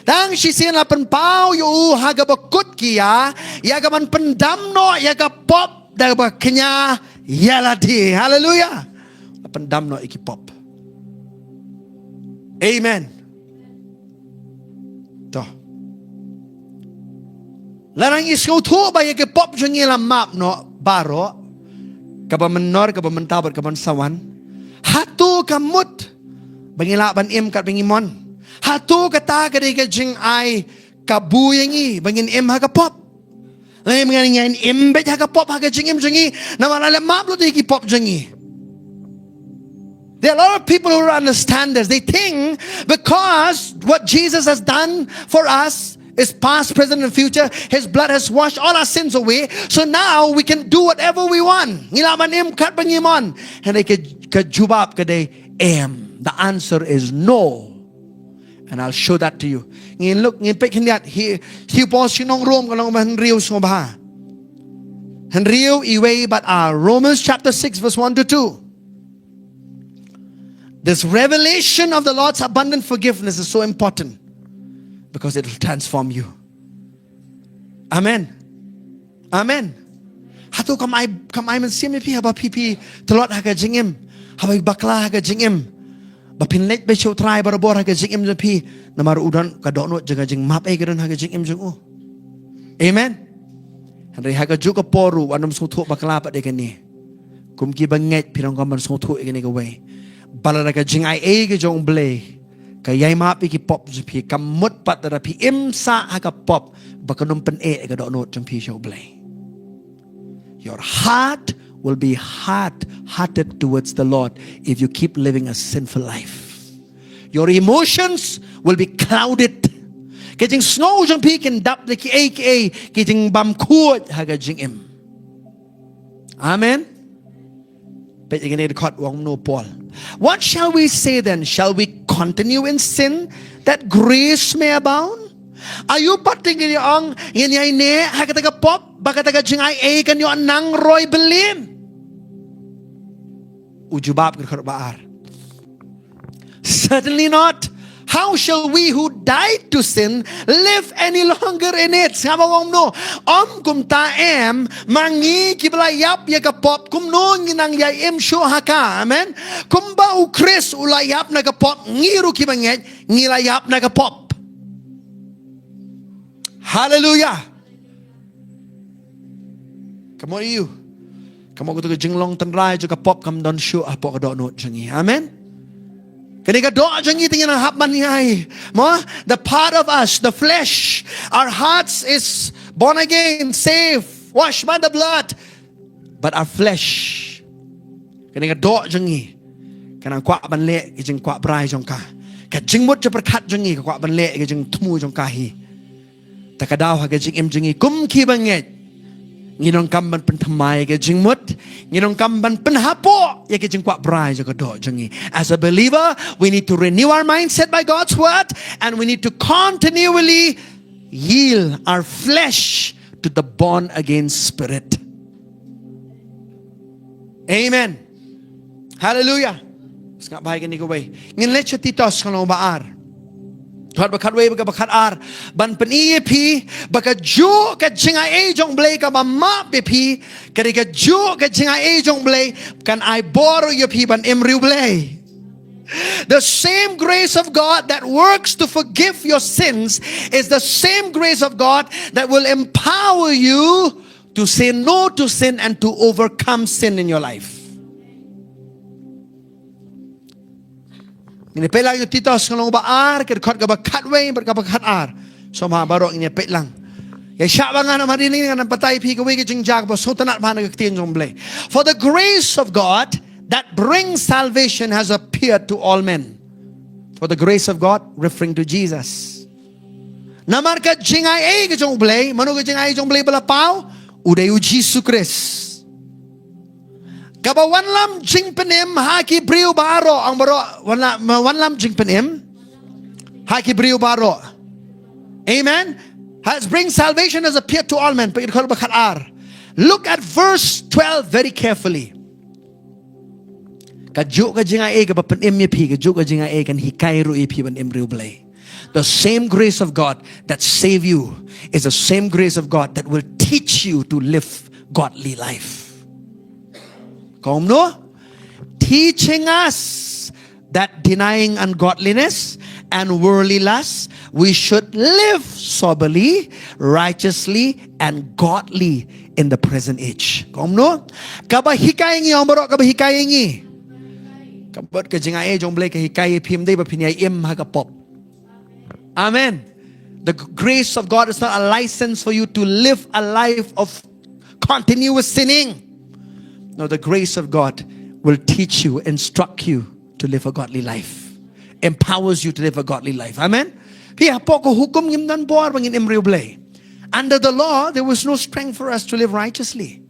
Tang shisien la pynpaw ïa u ha kaba kut ki ïa, ïa ka ban pyndam noh ïa ka pop da kaba kñia ïalade. Hallelujah. La pyndam noh ïa ki pop. Amen. To. Lada ngi sngewthuh ba ïa ki pop jong ngi la map noh baroh, kaba mynnor, kaba mynta bad kaba mynsawan, hato ka mut ba ngi lah ban im katba ngi mon? Hato kata ka dei ka jingai kabu ïa ngi ba ngin im ha ka pop? Lane ba ngin im beit ha ka pop ha ka jingim jong ngi, namar la leh map lut ïa ki pop jong ngi. There are a lot of people who don't understand this. They think because what Jesus has done for us is past, present, and future, his blood has washed all our sins away. So now we can do whatever we want. Ngi lah ban im katba ngi mon. Hynrei ka, ka jubab ka dei em. The answer is no. And I'll show that to you. Ngin look, ngin peit khyndiat, Hi, Hi Paul sha ki nong Rom, ka lynnong ba hynriew, sngewbha. Hynriew, iwei bad ar. Romans chapter six, verse one to two. This revelation of the Lord's abundant forgiveness is so important because it will transform you. Amen. Amen. Hato kam ai, kam ai mynsiem ïa phi haba phi, phi tlot ha ka jingim, haba phi bakla ha ka jingim, ba phin leit beit sha U Trai barabor ha ka jingim jong phi, namar u don ka dohnud jong ka jingmap, eh, ka don ha ka jingim jong u. Amen. Hynrei ha kajuh ka por ruh, wat nym sngewthuh bakla pat ïa kane. Kum ki bangeit phi donkam ban sngewthuh ïa kane kawei, ba lada ka jingai ei ka jong U Blei ka ïai map ïa ki pop jong phi, ka mut pat lada phi im sah ha ka pop ba kan ym pyneh ïa ka dohnud jong phi sha U Blei. Your heart will be hard hearted towards the Lord if you keep living a sinful life. Your emotions will be clouded. Ki jingsngew jong phi kin dap da kiei kiei, ki jingbam khuid ha ka jingim. Amen. Peit ïa kane ka dkhot, u ong kumno u Paul. What shall we say then? Shall we continue in sin that grace may abound? Aïu pat ngin ïa ong, ngin ïai neh ha kata ka pop ba kata ka jingai ei kan ïoh nang roi bylliam? U jubab ka dkhot ba ar. Certainly not. How shall we who died to sin live any longer in it? Sngap, u ong kumno? Ym kumta em, ma ngi kiba la ïap ïa ka pop, kumno ngin nang ïai im shuh ha ka? Amen. Kumba U Khrist u la ïap na ka pop, ngi ruh ki bangeit ngi la ïap na ka pop. Hallelujah. Ka mut aïu? Ka mut kato ka jinglong tynrai jong ka pop kam don shuh hapoh ka dohnud jong ngi. Amen. Kane ka doh jong ngi te ngi nang hap ban ïai, mo, the part of us, the flesh, our hearts is born again, saved, washed by the blood. But our flesh, kane ka doh jong ngi, ka nang kwah ban leh ki jingkwah brai jong ka. Ka jingmut jingpyrkhat jong ngi ka kwah ban leh ki jingthmu jong ka hi. Ta ka daw ha ka jingim jong ngi kum ki bangeit, ngi donkam ban pynthymmai ïa ka jingmut, ngi donkam ban pynhapoh ïa ka jingkwah brai jong ka doh jong ngi. As a believer, we need to renew our mindset by God's word, and we need to continually yield our flesh to the born again spirit. Amen. Hallelujah. Sngap bha ïa kane kawei. Ngin leit sha Titus ka lynnong ba ar. Dkhot ba khatwei bad kaba khatar. Ban pyni ïa phi ba kajuh ka jingai ei jong U Blei kaba map ïa phi, ka dei kajuh ka jingai ei jong U Blei kan ai bor ïa phi ban im riewblei. The same grace of God that works to forgive your sins is the same grace of God that will empower you to say no to sin and to overcome sin in your life. Ngin ïa peit lang ïa Titus ka lynnong ba ar, ka dkhot kaba khatwei bad kaba khatar. Sngewbha baroh ngin ïa peit lang. Ïa shah ba ngan ym hadien ngan batai ïa phi kawei ka jingjia kaba sngewtynnat bha na ka ktien jong U Blei. For the grace of God that brings salvation has appeared to all men. For the grace of God, referring to Jesus. Namar ka jingai ei ka jong U Blei, mano ka jingai ei jong U Blei ba la paw? U dei U Jisu Khrist. Kaba wanlam jingpynim ha ki briew baroh, ong baroh, wanlam, wanlam jingpynim ha ki briew baroh. Amen. Has bring salvation has appeared to all men. Peit ka dkhot ba khatar. Look at verse twelve very carefully. Kajuh ka jingai ei kaba pynim ïa phi, kajuh ka jingai ei kan hikai ruh ïa phi ban im riewblei. The same grace of God that save you is the same grace of God that will teach you to live godly life. Kumno? Teaching us that denying ungodliness and worldly lust, We should live soberly, righteously, and godly in the present age. Kumno? Kaba hikai ngi, ong baroh, kaba hikai ngi. Ka bad ka jingai jong U Blei ka hikai ïa phi ym dei ba phin ïai im ha ka pop. Amen. The g- grace of God is not a license for you to live a life of continuous sinning. No, the grace of God will teach you, instruct you to live a godly life, empowers you to live a godly life. Amen. Phi, hapoh ka hukum ngim don bor ba ngin im riewblei. Under the law, there was no strength for us to live righteously.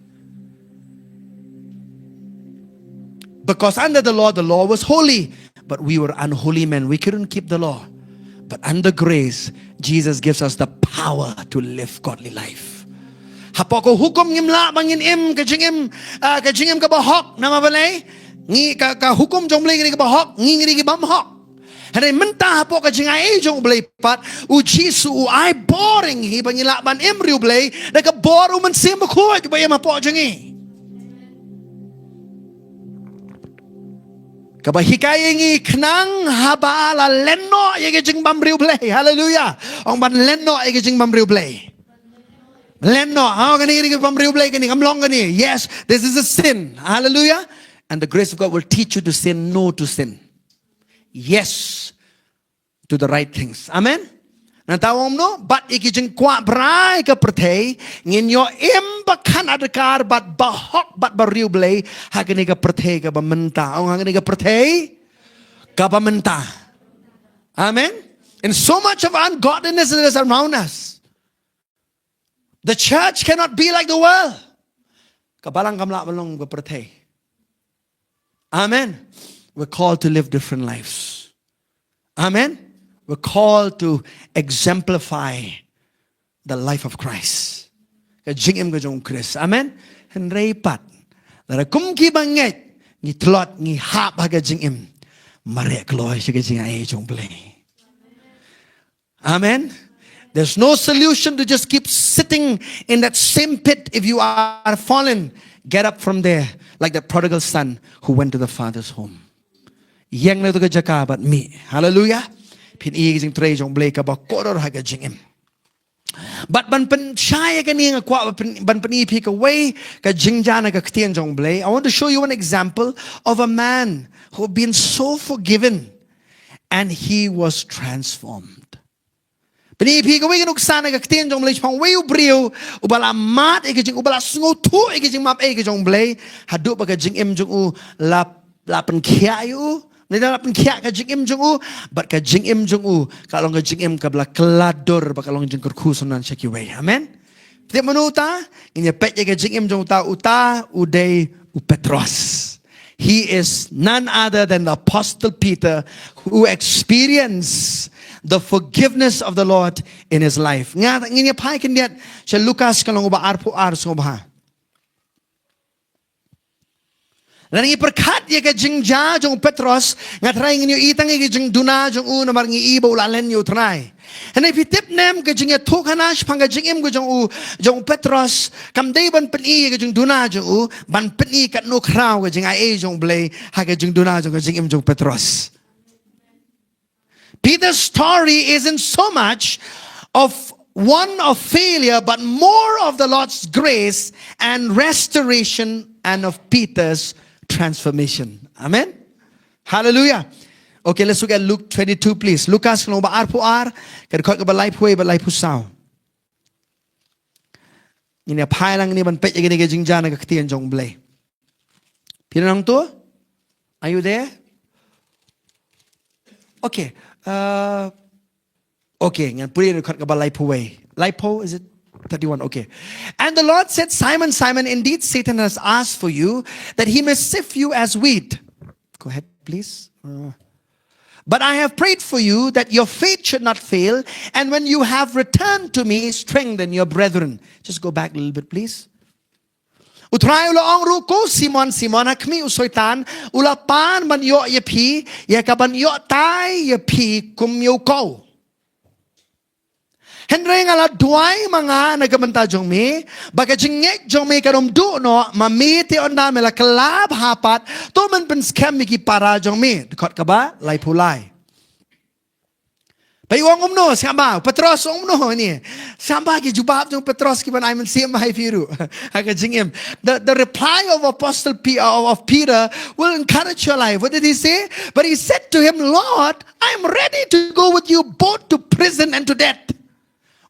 Because under the law, the law was holy, but we were unholy men. We couldn't keep the law. But under grace, Jesus gives us the power to live godly life. Hapoh ka hukum ngim lah ba ngin im ka jingim, ah, ka jingim kaba hok, namar balei? Ngi ka, ka hukum jong U Blei ka dei kaba hok, ngi ngi dei ki bym hok. Hynrei mynta hapoh ka jingai jong U Blei pat, U Jisu u ai bor ïa ngi ba ngin lah ban im riewblei da ka bor U Mynsiem Bakhuid ba im hapoh jong ngi. Kaba hikai ïa ngi khnang haba la len noh ïa ka jingbym riewblei. Haleluia. Ong ban len noh ïa ka jingbym riewblei. Len noh. Oh, kane ka jingbym riewblei kane, kam long kane. Yes, this is a sin. Haleluia. And the grace of God will teach you to say no to sin. Yes to the right things. Amen. Nangta ong kumno? Bad ïa ki jingkwah brai ka pyrthei ngin ïoh im ba kham adkar bad ba hok bad ba riewblei ha kane ka pyrthei kaba mynta. Ong ha kane ka pyrthei kaba mynta. Amen. And so much of ungodliness is around us. The church cannot be like the world. Ka balang kam lah ban long ka pyrthei. Amen. We're called to live different lives. Amen. We're called to exemplify the life of Christ. Ka jingim ka jong U Khrist. Amen. Hynrei pat, lada kum ki bangeit ngi tlot, ngi hap ha ka jingim, mareh kloi sha ka jingai jong U Blei. Amen. There's no solution to just keep sitting in that same pit. If you are fallen, get up from there, like that prodigal son who went to the father's home. Ïeng na tu ka jaka bad mih. Haleluia. Phin ïohi ka jingtrei jong U Blei kaba kordor ha ka jingim. Bad ban pynshai ïa kane nga kwah ban pyn- ban pyni phi kawei ka jingjia na ka ktien jong U Blei. I want to show you an example of a man who had been so forgiven and he was transformed. Pyni phi kawei ka nuksa na ka ktien jong U Blei shaphang uwei u briew uba la mad ïa ka jing, uba la sngewthuh ïa ka jingmap ei ka jong U Blei, haduh ba ka jingim jong u la, la pynkhiah ïa u. Ngi la pynkhiah ka jingim jong u, bad ka jingim jong u ka long ka jingim kaba la kylla dur, ba ka long jingkyrkhu synran sha kiwei. Amen. Tip mano uta? Ngin ïa peit ïa ka jingim jong uta, uta u dei u Petros. He is none other than the Apostle Peter, who experienced the forgiveness of the Lord in his life. Nga ngin ïa phai khyndiat sha Lukas ka lynnong ba arphew ar, sngewbha. Lada ngi pyrkhat ïa ka jingjia jong u Petros, nga trai ngin ïohi tang ïa ka jingduna jong u namar ngi i ba u la len ïa u Trai. Hynrei phi tip ne em ka jingïathuhkhana shaphang ka jingim ka jong u, jong u Petros, kam dei ban pyni ïa ka jingduna jong u, ban pyni katno khraw ka jingai jong U Blei ha ka jingduna jong ka jingim jong u Petros. Peter's story isn't so much of one of failure, but more of the Lord's grace and restoration and of Peter's transformation. Amen. Hallelujah. Okay, let's look at Luke twenty-two, please. Lukas ka lynnong ba arphew ar, ka dkhot kaba laiphew wei bad laiphew saw. Ngin ïa phai lang ngin ïa ban peit ïa kane ka jingjia na ka ktien jong U Blei. Phi nang tu? Are you there? Okay. Uh, okay, ngan pule na ka dkhot kaba laiphew wei. Laiphew, is it? Thirty-one, okay. And the Lord said, "Simon, Simon, indeed Satan has asked for you, that he may sift you as wheat." Go ahead, please. Uh, "But I have prayed for you that your faith should not fail, and when you have returned to me, strengthen your brethren." Just go back a little bit, please. U Trai u la ong ruh, "Ko Simon, Simon, ha khmih, u Soitan u la pan ban ïoh ïa phi, ïa kaban ïoh tai ïa phi kum ïa u kaw. Hynrei nga la duwai ma nga na ka bynta jong me, ba ka jingngeit jong me kan ym duh noh, ma me te ynda me la kylla bha pat, to men pynskhem ïa ki para jong me." Dkhot kaba laiphew lai. Peit u ong kumno, sngap bha, Petros u ong kumno hangne. Sngap bha ki jubab jong Petros kiban ai mynsiem bha ïa phi ruh. Ha ka jingim. The, the reply of Apostle P-, of, of Peter will encourage your life. What did he say? But he said to him, "Lord, I am ready to go with you both to prison and to death."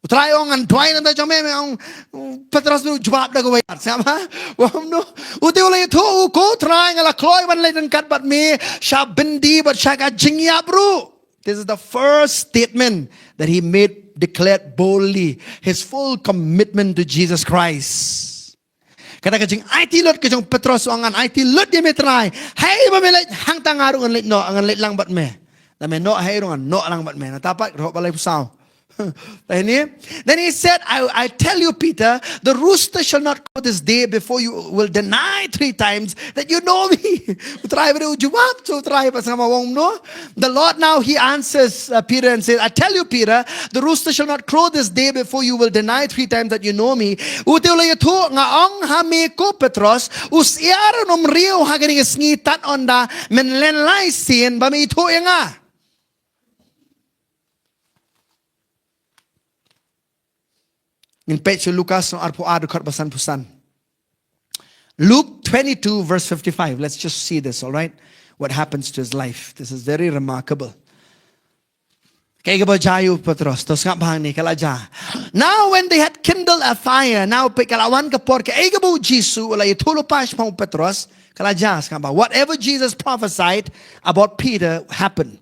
U Trai u ong ngan duwai na ka bynta jong me, me ong, Petros u jubab da kawei. Sngap bha? U ong kumno? U te u la ïathuh, "Ko Trai, nga la kloi ban leit ryngkat bad me sha byndi bad sha ka jingïap ruh." This is the first statement that he made, declared boldly his full commitment to Jesus Christ. Kata ka jingaiti lut ka jong Petros, u ong ngan aiti lut ïa me Trai. Haei ba me leit hangta nga ruh ngan leit noh, ngan leit lang bad me. Lada me noh haei ruh ngan noh lang bad me. Nangta pat, rhok ba laiphew saw. Then he, then he said, "I, I tell you, Peter, the rooster shall not crow this day before you will deny three times that you know me." U Trai u jubab, u Trai pat sngap bha u ong kumno. The Lord now, he answers, uh, Peter and says, "I tell you, Peter, the rooster shall not crow this day before you will deny three times that you know me." U te u la ïathuh, nga ong ha me ko Petros, u syiar un ym riew ha kane ka sngi tad haduh ba men len lai sien ba me ithuh ïa nga. Ngin peit sha Lukas lynnong arphew ar dkhot ba sanphew san. Luke twenty-two, verse fifty-five. Let's just see this, all right? What happens to his life. This is very remarkable. Kaei kaba jia ïa u Petros, to sngap bha hangne, ka la jia. Now when they had kindled a fire, now peit ka la wan ka por kaei kaba u Jisu u la ïathuh lypa shaphang u Petros, ka la jia, sngap bha. Whatever Jesus prophesied about Peter happened.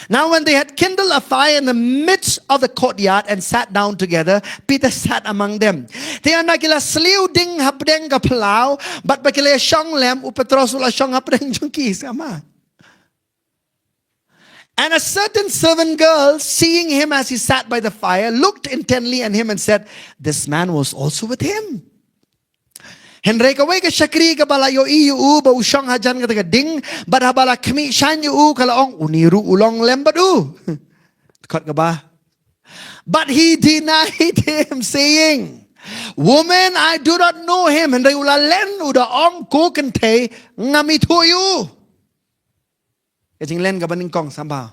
Now when they had kindled a fire in the midst of the courtyard and sat down together, Peter sat among them. Te ynda ki la sliew ding hapdeng ka phyllaw, bad ba ki la shong lem, u Petros u la shong hapdeng jong ki, sngap bha. And a certain servant girl, seeing him as he sat by the fire, looked intently at him and said, "This man was also with him." Hynrei kawei ka shakri kaba la ïohi ïa u ba u shong hajan kata ka ding, bad haba la khmih shaiñ ïa u ka la ong, "Une ruh u long lem bad u." Dkhot kaba. But he denied him, saying, "Woman, I do not know him." Hynrei u la len u da ong, "Ko kynthei, ngam ithuh ïa u." Ka jinglen kaba nyngkong, sngap bha.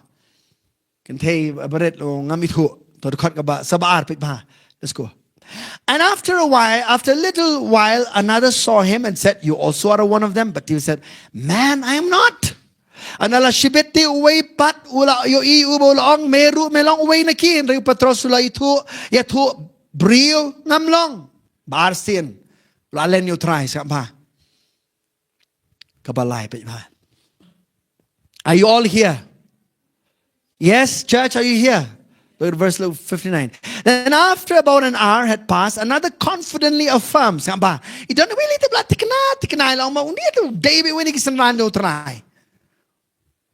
Kynthei barit, u ong ngam ithuh. To dkhot kaba, sa ba ar, peit bha. Let's go. And after a while, after a little while, another saw him and said, "You also are one of them." But he said, "Man, I am not." Ynda la shibit te uwei pat u la ïohi ïa u ba u la ong, "Me ruh me long uwei na ki." Hynrei u Petros u la ithuh, ïathuh, "Briew ngam long." Ba ar sien. U la len ïa u Trai, sngap bha. Kaba lai, peit bha. Are you all here? Yes, church, are you here? Look at verse fifty-nine. Then after about an hour had passed, another confidently affirms. Sngap bha. I don wei lei te ba la thikna, thikna ïa la ong ba une u dei uwei na ki synran jong u Trai.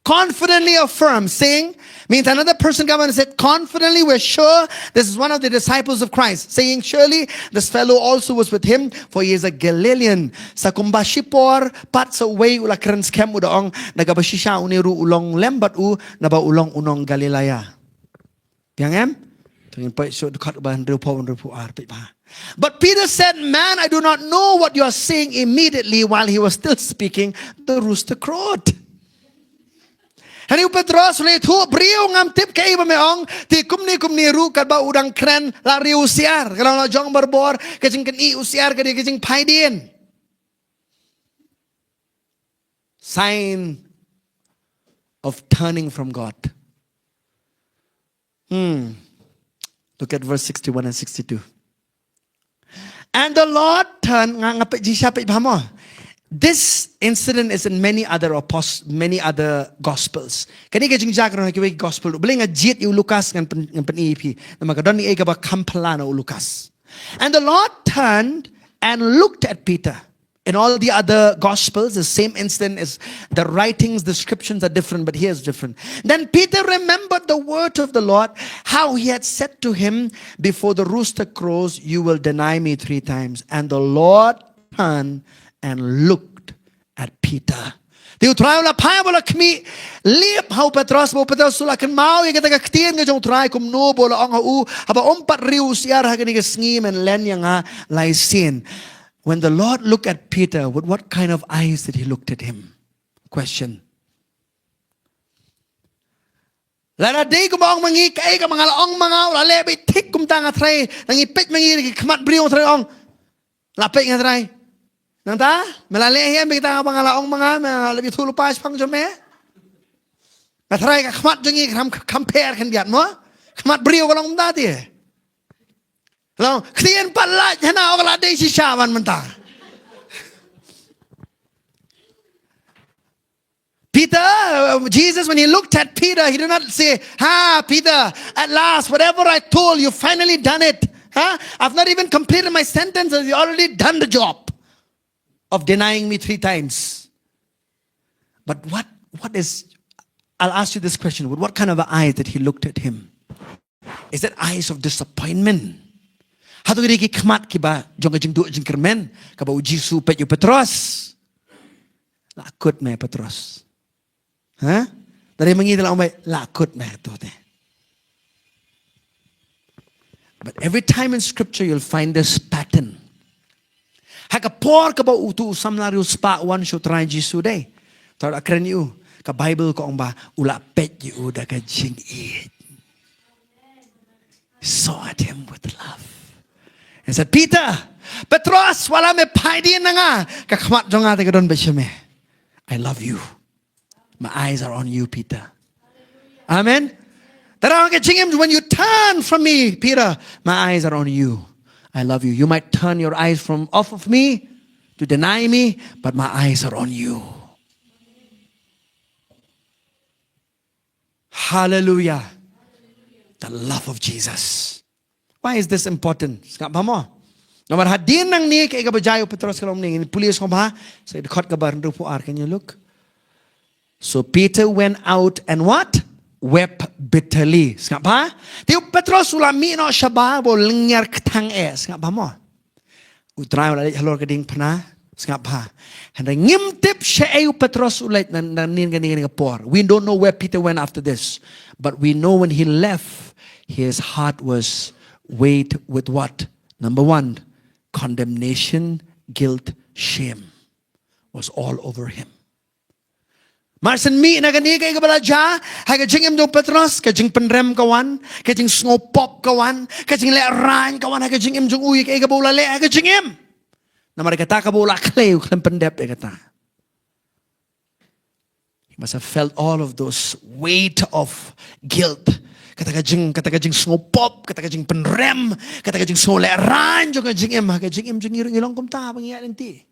Confidently affirms, saying, means another person come and said, "Confidently, we're sure this is one of the disciples of Christ," saying, "Surely this fellow also was with him, for he is a Galilean." Sa kumba shipor, pat sa uwei u la kren skhem u da ong, na kaba shisha une ruh u long lem bad u, naba u long u nong Galilea. Biang em? To ngin peit sha dkhot ba hynriewphew, hynriewphew ar, peit bha. But Peter said, "Man, I do not know what you are saying." Immediately, while he was still speaking, the rooster crowed. Hynrei u Petros u la ïathuh, "Briew, ngam tip kaei ba me ong." Te kumne kumne ruh katba u dang kren la riew u syiar, ka la jong barabor ka jingkynnoh u syiar, ka dei ka jingphaidien. Sign of turning from God. Hmm. Look at verse sixty-one and sixty-two. And the Lord turned, nga, nga peit jingshisha, peit bha mo. This incident is in many other apos-, many other gospels. Kane ka jingjia ka don ha kiwei ki gospel. Balei nga jied ïa u Lukas ngan pyn-, ngan pyni ïa phi. Namar ka don ei ei kaba kham phylla na u Lukas. And the Lord turned and looked at Peter. In all the other gospels, the same incident is, the writings, descriptions are different, but here is different. Then Peter remembered the word of the Lord, how he had said to him, "Before the rooster crows, you will deny me three times." And the Lord turned and looked at Peter. Te u Trai u la phai bad u la khmih lip ha u Petros, bad u Petros u la kynmaw ïa kata ka ktien ka jong u Trai kumno ba u la ong ha u, "Haba ym pat riew u syiar ha kane ka sngi men len ïa nga lai sien." When the Lord looked at Peter, with what kind of eyes did he look at him? Question. Lada dei kumba ong ma ngi, kaei kaba nga la ong ma nga, u la leh beit thik kumta, nga tharai, nang ïa peit ma ngi, ki khmat briew, nga tharai ong, la peit, nga tharai. Nangta me la leh hi em, beit kata kaba nga la ong ma nga, me la leh beit, thu lypa shaphang jong me. Nga tharai ka khmat jong ngi kam, kam pher khyndiat mo. Khmat briew ka long kumta te. Long, ktien pat lait hana, ong la dei shisha ban mynta. Peter, uh, Jesus, when he looked at Peter, he did not say, "Ha, Peter, at last, whatever I told you, finally done it. Huh? I've not even completed my sentence, and you already done the job of denying me three times." But what, what is, I'll ask you this question, with what kind of an eye that he looked at him? Is that eyes of disappointment? Hato ki dei ki khmat kiba jong ka jingduh jingkyrmen, kaba u Jisu peit ïa u Petros? La kut me Petros. Ha? Tang ma ngi te la ong beit, la kut me to te. But every time in scripture you'll find this pattern. Ha ka por kaba uto u samla riewspah u wan sha u Trai Jisu, dei, tang da kren ïa u, ka Bible ka ong ba u la peit ïa u da ka jingïeit. Saw at him with love and said, "Peter, Petros, wat la me phai dien na nga, ka khmat jong nga te ka don beit sha me. I love you. My eyes are on you, Peter." Amen. Tang da ka jingim, "When you turn from me, Peter, my eyes are on you. I love you. You might turn your eyes from off of me to deny me, but my eyes are on you." Hallelujah. The love of Jesus. Why is this important? Sngap bha mo. Namar hadien nangne kaei kaba jia ïa u Petros ka long mynne, ngin pule sngewbha, sa dkhot kaba hynriewphew ar, can you look? "So Peter went out and what? Wept bitterly." Sngap bha. Te u Petros u la mih noh shabar bad u lyngngiar kthang eh. Sngap bha mo. U Trai u la leit halor ka diengphna. Sngap bha. Hynrei ngim tip shaei u Petros u leit na, na, nangne, nangne ka por. We don't know where Peter went after this. But we know when he left, his heart was weighed with what? Number one, condemnation, guilt, shame was all over him. Mar shen mih na kane, kaei kaba la jia ha ka jingim jong u Petros? Ka jingpynrem ka wan, ka jingsngewpop ka wan, ka jinglehrain ka wan ha ka jingim jong u ïa kaei kaba u la leh ha ka jingim. Namar kata kaba u la khlei, u khlem pyndep ïa kata. He must have felt all of those weight of guilt. Kata ka jing, kata ka jingsngewpop, kata ka jingpynrem, kata ka jingsngewlehrain jong ka jingim ha ka jingim jong ngi ruh, ngi long kumta ba ngi ïaid lynti.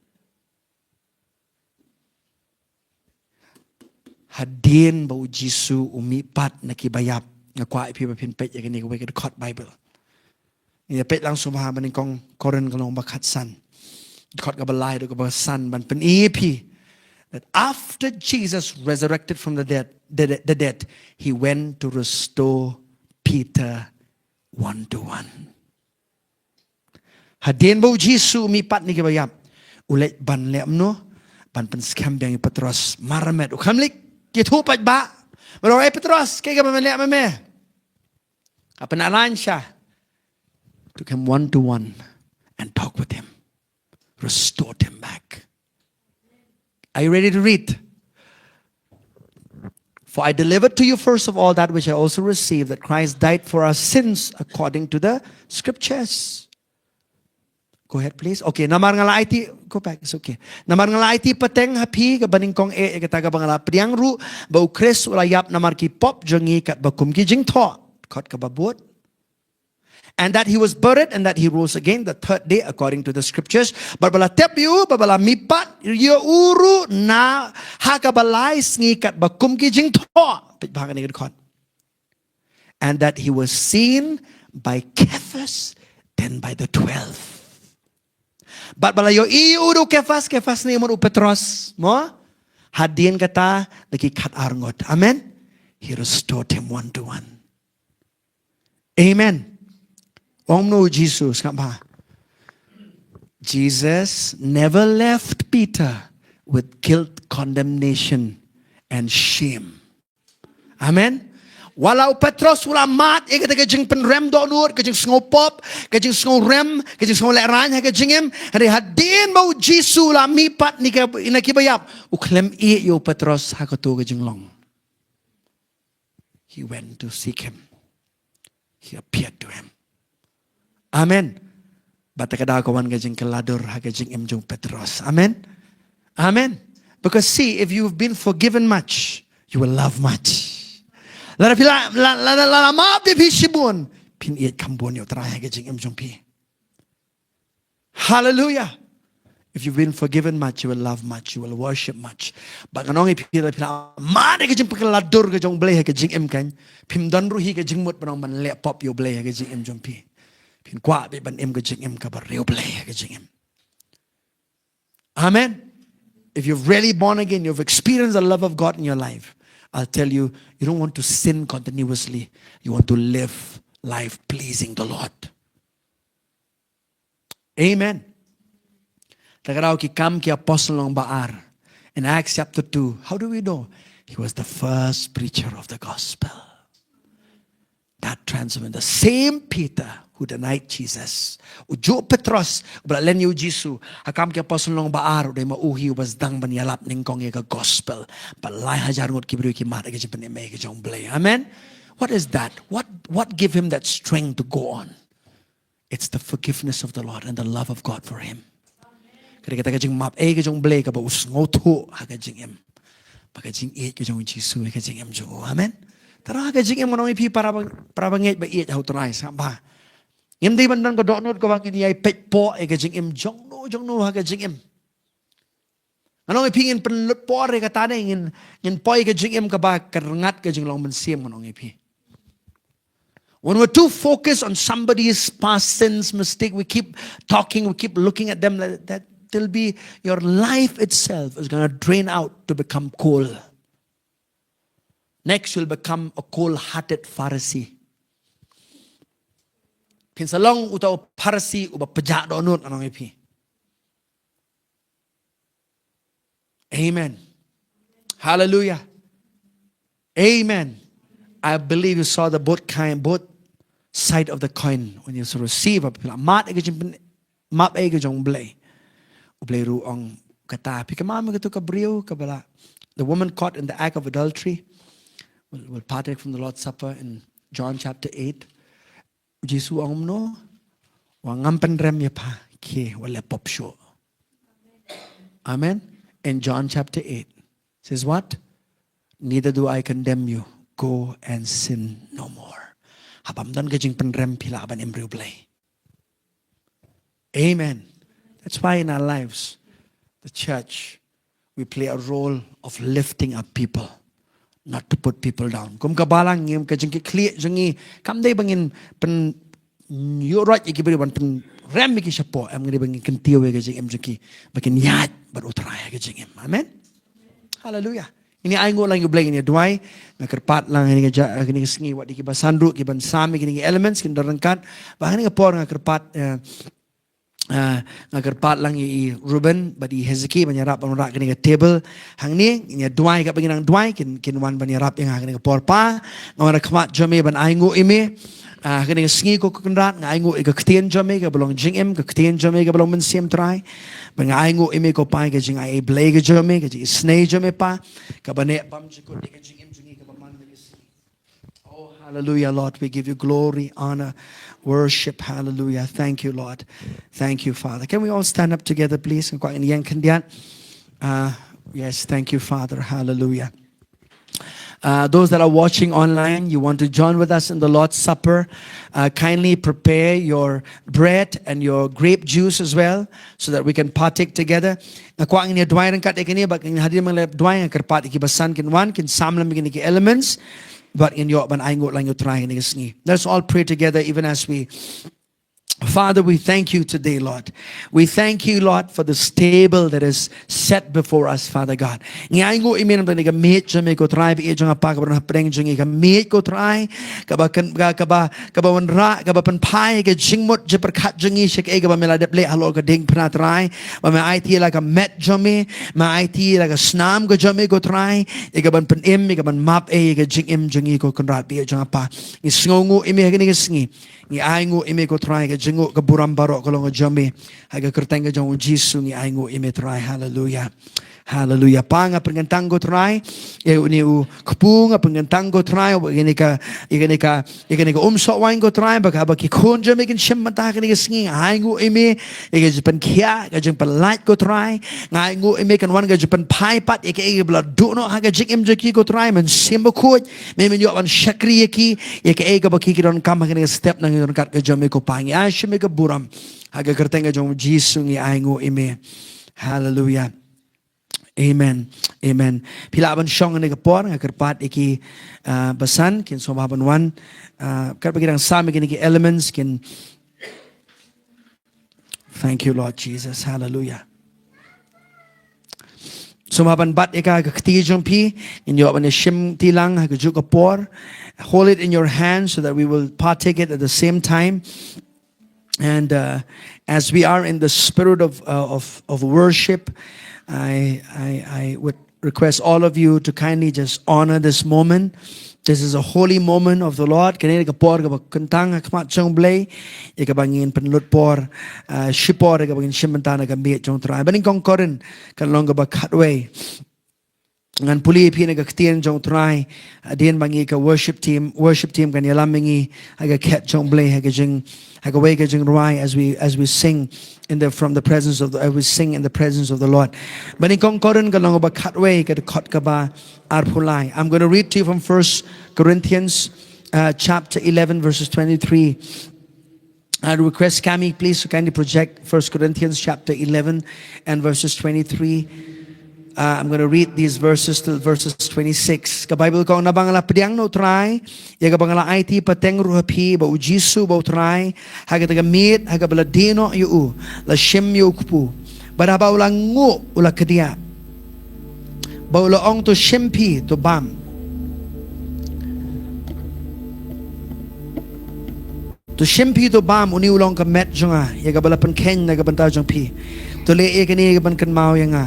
Hadien ba u Jisu u mihpat na kiba ïap, nga kwah ïa phi ba phin peit ïa kane kawei ka dkhot Bible. Ngin ïa peit lang sngewbha ha Banyngkong Korinth ka lynnong ba khatsan, dkhot kaba lai haduh kaba san, ban pyni ïa phi that after Jesus resurrected from the dead, the, the dead, he went to restore Peter one to one. Hadien ba u Jisu u mihpat na kiba ïap, u leit ban leh kumno? Ban pynskhem biang ïa u Petros. Mar met u khlem leit ïathuh paidbah, mano, "Ei Petros, kaei kaba me leh ma me?" Ka pynarangshah. Took him one to one and talk with him. Restored him back. Are you ready to read? "For I delivered to you first of all that which I also received, that Christ died for our sins according to the scriptures." Go ahead, please. Okay, namar nga la aiti, go back, it's okay. "Namar nga la aiti pateng ha phi kaba nyngkong eh, ïa kata kaba nga la pdiang ruh, ba u Khrist u la ïap namar ki pop jong ngi katba kum ki jingthoh." Dkhot kaba bud. "And that he was buried, and that he rose again the third day according to the scriptures." Bad ba la tep ïa u, bad ba la mihpat ïa u ruh na ha kaba lai sngi katba kum ki jingthoh. Peit bha kane ka dkhot. "And that he was seen by Cephas, then by the twelve." Bad ba la ïohi ïa u da u Cephas, Cephas ne mo, u Petros mo. Hadien kata da ki khatar ngut. Amen. He restored him one to one. Amen. Ong kumno u Jisu, sngap bha? Jesus never left Peter with guilt, condemnation, and shame. Amen. Wat la u Petros u la mad ïa kata ka jingpynrem dohnud, ka jingsngewpop, ka jingsngewnguh, ka jingsngewlehrain ha ka jingim, hynrei hadien ba u Jisu u la mihpat na ki, na kiba ïap, u khlem ïeh ïa u Petros ha kato ka jinglong. He went to seek him. He appeared to him. Amen. Bad te ka daw ka wan ka jingkylla dur ha ka jingim jong u Petros. Amen. Amen. Because see, if you've been forgiven much, you will love much. Lada phi la, la, la, la, la map ïa phi shibun, phin ïeit kham bun ïa u Trai ha ka jingim jong phi. Hallelujah. If you've been forgiven much, you will love much, you will worship much. Bad ngan ong ïa phi, lada phi la mad ïa ka jingpynkylla dur ka jong u Blei ha ka jingim kan, phim don ruh hi ka jingmut ban ong ban leh pop ïa u Blei ha ka jingim jong phi. Phin kwah beit ban im ka jingim kaba riewblei ha ka jingim. Amen. If you've really born again, you've experienced the love of God in your life, I'll tell you, you don't want to sin continuously. You want to live life pleasing the Lord. Amen. Te ka daw ki Kam ki Apostol lynnong ba ar. In Acts chapter two, how do we know? He was the first preacher of the gospel. That transformed the same Peter who denied Jesus. U juh Petros uba la len ïa u Jisu. Ha Kam ki Apostol lynnong ba ar, u dei ma u hi uba sdang ban ïalap nyngkong ïa ka gospel. Bad lai hajar ngut ki briew ki mad ïa ka jingpynim ïa ka jong u Blei. Amen. What is that? What, what give him that strength to go on? It's the forgiveness of the Lord and the love of God for him. Ka dei kata ka jingmap ïa ka jong u Blei kaba u sngewthuh ha ka jingim. Bad ka jingïeit ka jong u Jisu ha ka jingim jong u. Amen. Te ha ka jingim ngan ong ïa phi para ba, para bangeit ba ïeit ha u Trai, sngap bha. Ngim dei ban don ka dohnud kaba ngin ïai peit pop ïa ka jingim jong no jong no ha ka jingim. Ngan ong ïa phi, ngin pynlut por ïa kata ne ngin, ngin poi ïa ka jingim kaba kyrngat ka jinglong mynsiem, ngan ong ïa phi. When we're too focused on somebody's past sins, mistake, we keep talking, we keep looking at them like that, there'll be, your life itself is gonna drain out to become cold. Next, you'll become a cold-hearted Pharisee. Phin sa long uta u Pharisee uba pjah dohnud, ngan ong ïa phi. Amen. Hallelujah. Amen. I believe you saw the both kind, both side of the coin when you receive. Mad ïa ka jingpyn-, map ïa ka jong u Blei. U Blei ruh u ong kata, phi kynmaw me kato ka briew kaba la, the woman caught in the act of adultery. We'll, we'll partake from the Lord's Supper in John chapter eight. U Jisu u ong kumno? U ong, ngam pynrem ïa pha, khie, wat leh pop shuh. Amen. In John chapter eight, says what? Neither do I condemn you. Go and sin no more. Haba ym don ka jingpynrem, phi lah ban im riewblei. Amen. That's why in our lives, the church, we play a role of lifting up people, not to put people down. Kum ka Balang, ngim, ka jingkitkhlieh jong ngi kam dei ba ngin pyn ïuh roit ïa ki briew ban pynrem ïa ki shapoh, em, ngi dei ba ngin kyntiew ïa ka jingim jong ki ba kin ïaid bad u Trai ha ka jingim. Amen. Hallelujah. Ngin ïa ainguh lang ïa u Blei, ngin ïa duwai. Nga kyrpad lang ha kane ka ja-, ha kane ka sngi, wat ïa ki basan ruh kiban sam ïa kine ki elements kin don ryngkat. Bad ha kane ka por nga kyrpad, eh, eh, nga kyrpad lang ïa i Ruben bad i Hezeki ban ïarap ban wanrah kane ka table hangne. Ngin ïa duwai, katba ngi nang duwai kin, kin wan ban ïarap ïa nga ha kane ka por, Pa. Nga wan ha khmat jong me ban ainguh ïa me. Ah, ha kane ka sngi, ko Kynrad, nga ainguh ïa ka ktien jong me kaba long jingim, ka ktien jong me kaba long mynsiem, Trai. Bad nga ainguh ïa me, ko Pa, ïa ka jingai Blei ka jong me, ka jingisynei jong me, Pa, kaba neh bymjukut ïa ka jingim jong ngi kaba man ha kane ka sngi. Oh, hallelujah, Lord. We give you glory, honor, worship. Hallelujah. Thank you, Lord. Thank you, Father. Can we all stand up together, please? Nga kwah ngin ïeng khyndiat. Uh, yes, thank you, Father. Hallelujah. Uh, those that are watching online, you want to join with us in the Lord's Supper, uh, kindly prepare your bread and your grape juice as well, so that we can partake together. Nga kwah ngin ïa duwai ryngkat ïa kane, bad hadien ba ngi la duwai, nga kyrpad ïa ki basan kin wan, kin sam lem ïa kine ki elements, bad ngin ïoh ban ainguh lang ïa u Trai ha kane ka sngi. Let's all pray together even as we Father, we thank you today, Lord. We thank you, Lord, for this table that is set before us, Father God. Ngi ainguh ïa me namar kane ka miej jong me, ko Trai, ba ïeit jong nga, Pa, kaba don hapdeng jong ngi, ka miej, ko Trai, kaba kan, ka, kaba, kaba wanrah, kaba pynphai ïa ka jingmut jingpyrkhat jong ngi sha kaei kaba me la dep leh halor ka diengphna, Trai. Ba me aiti ïa la ka met jong me, me aiti ïa la ka snam ka jong me, ko Trai, ïa kaban pynim, ïa kaban map ïa ka jingim jong ngi, ko Kynrad ba ïeit jong nga, Pa. Ngi sngewnguh ïa me ha kane ka sngi. Ngi ainguh ïa me, ko Trai, ka jingnguh ka burom baroh ka long ka jong me. Ha ka kyrteng ka jong u Jisu ngi ainguh ïa me, Trai. Haleluya. Haleluya. Pa, nga pynkyntang ko Trai ïa une u kpu, nga pynkyntang ko Trai ïa kane ka, ïa kane ka, ïa kane ka um soh waiñ ko Trai, ba ka, ba ki khun jong me kin shim bynta kane ka sngi. Nga ainguh ïa me ïa ka jingpynkhiah, ka jingpynlait ko Trai. Nga ainguh ïa me kan wan ka jingpynphai pat ïa kaei kaba la duh noh ha ka jingim jong ki ko Trai. Mynsiem Bakhuid, me men ïoh ban shakri ïa ki ïa kaei kaba ki, ki donkam ha kane ka step na ka jingryngkat ka jong me ko Pa. Ngi ai sha me ka burom ha ka kyrteng ka jong u Jisu ngi ainguh ïa me. Haleluya. Amen. Amen. Phi lah ban shong ha kane ka por, nga kyrpad ïa ki, ah, basan kin sngewbha ban wan. Ah, katba ki dang sam ïa kine ki elements kin. Thank you, Lord Jesus. Hallelujah. Sngewbha ban bat ïa ka ha ka kti jong phi, ngin ïoh ban ïa shim kti lang ha kajuh ka por. Hold it in your hand so that we will partake it at the same time. And, uh, as we are in the spirit of, uh, of, of worship, I, I, I would request all of you to kindly just honor this moment. This is a holy moment of the Lord. Kane ka por kaba kyntang ha khmat jong Blei, ïa kaba ngin pynlut por, uh, shipor ïa kaba ngin shim bynta na ka miet jong Trai. Ba nyngkong Korinth, ka lynnong kaba khatwei. Ngan pule ïa phi na ka ktien jong Trai, hadien ba ngi ka worship team, worship team kan ïalam ïa ngi ha ka khet jong Blei, ha ka jing, ha kawei ka jingrwai as we, as we sing in the, from the presence of the, as we sing in the presence of the Lord. Ba nyngkong Korinth ka lynnong ba khatwei ka dkhot kaba arphew lai. I'm gonna read to you from First Corinthians, uh, chapter eleven, verses twenty-three. I request Cami, please, to kindly project First Corinthians chapter eleven and verses twenty-three. Uh, I'm gonna read these verses till verses twenty-six. Ka Bible ka ong, naba nga la pdiang na u Trai ïa kaba nga la aiti pateng ruh ha phi, ba u Jisu uba u Trai, ha kata ka miet ha kaba la die noh ïa u, la shim ïa u kpu. Bad haba u la nguh u la kdiah. Ba u la ong, to shim phi, to bam. To shim phi, to bam, une u long ka met jong nga ïa kaba la pynkheiñ na ka bynta jong phi. To leh ïa kane ïa ka ban kynmaw ïa nga.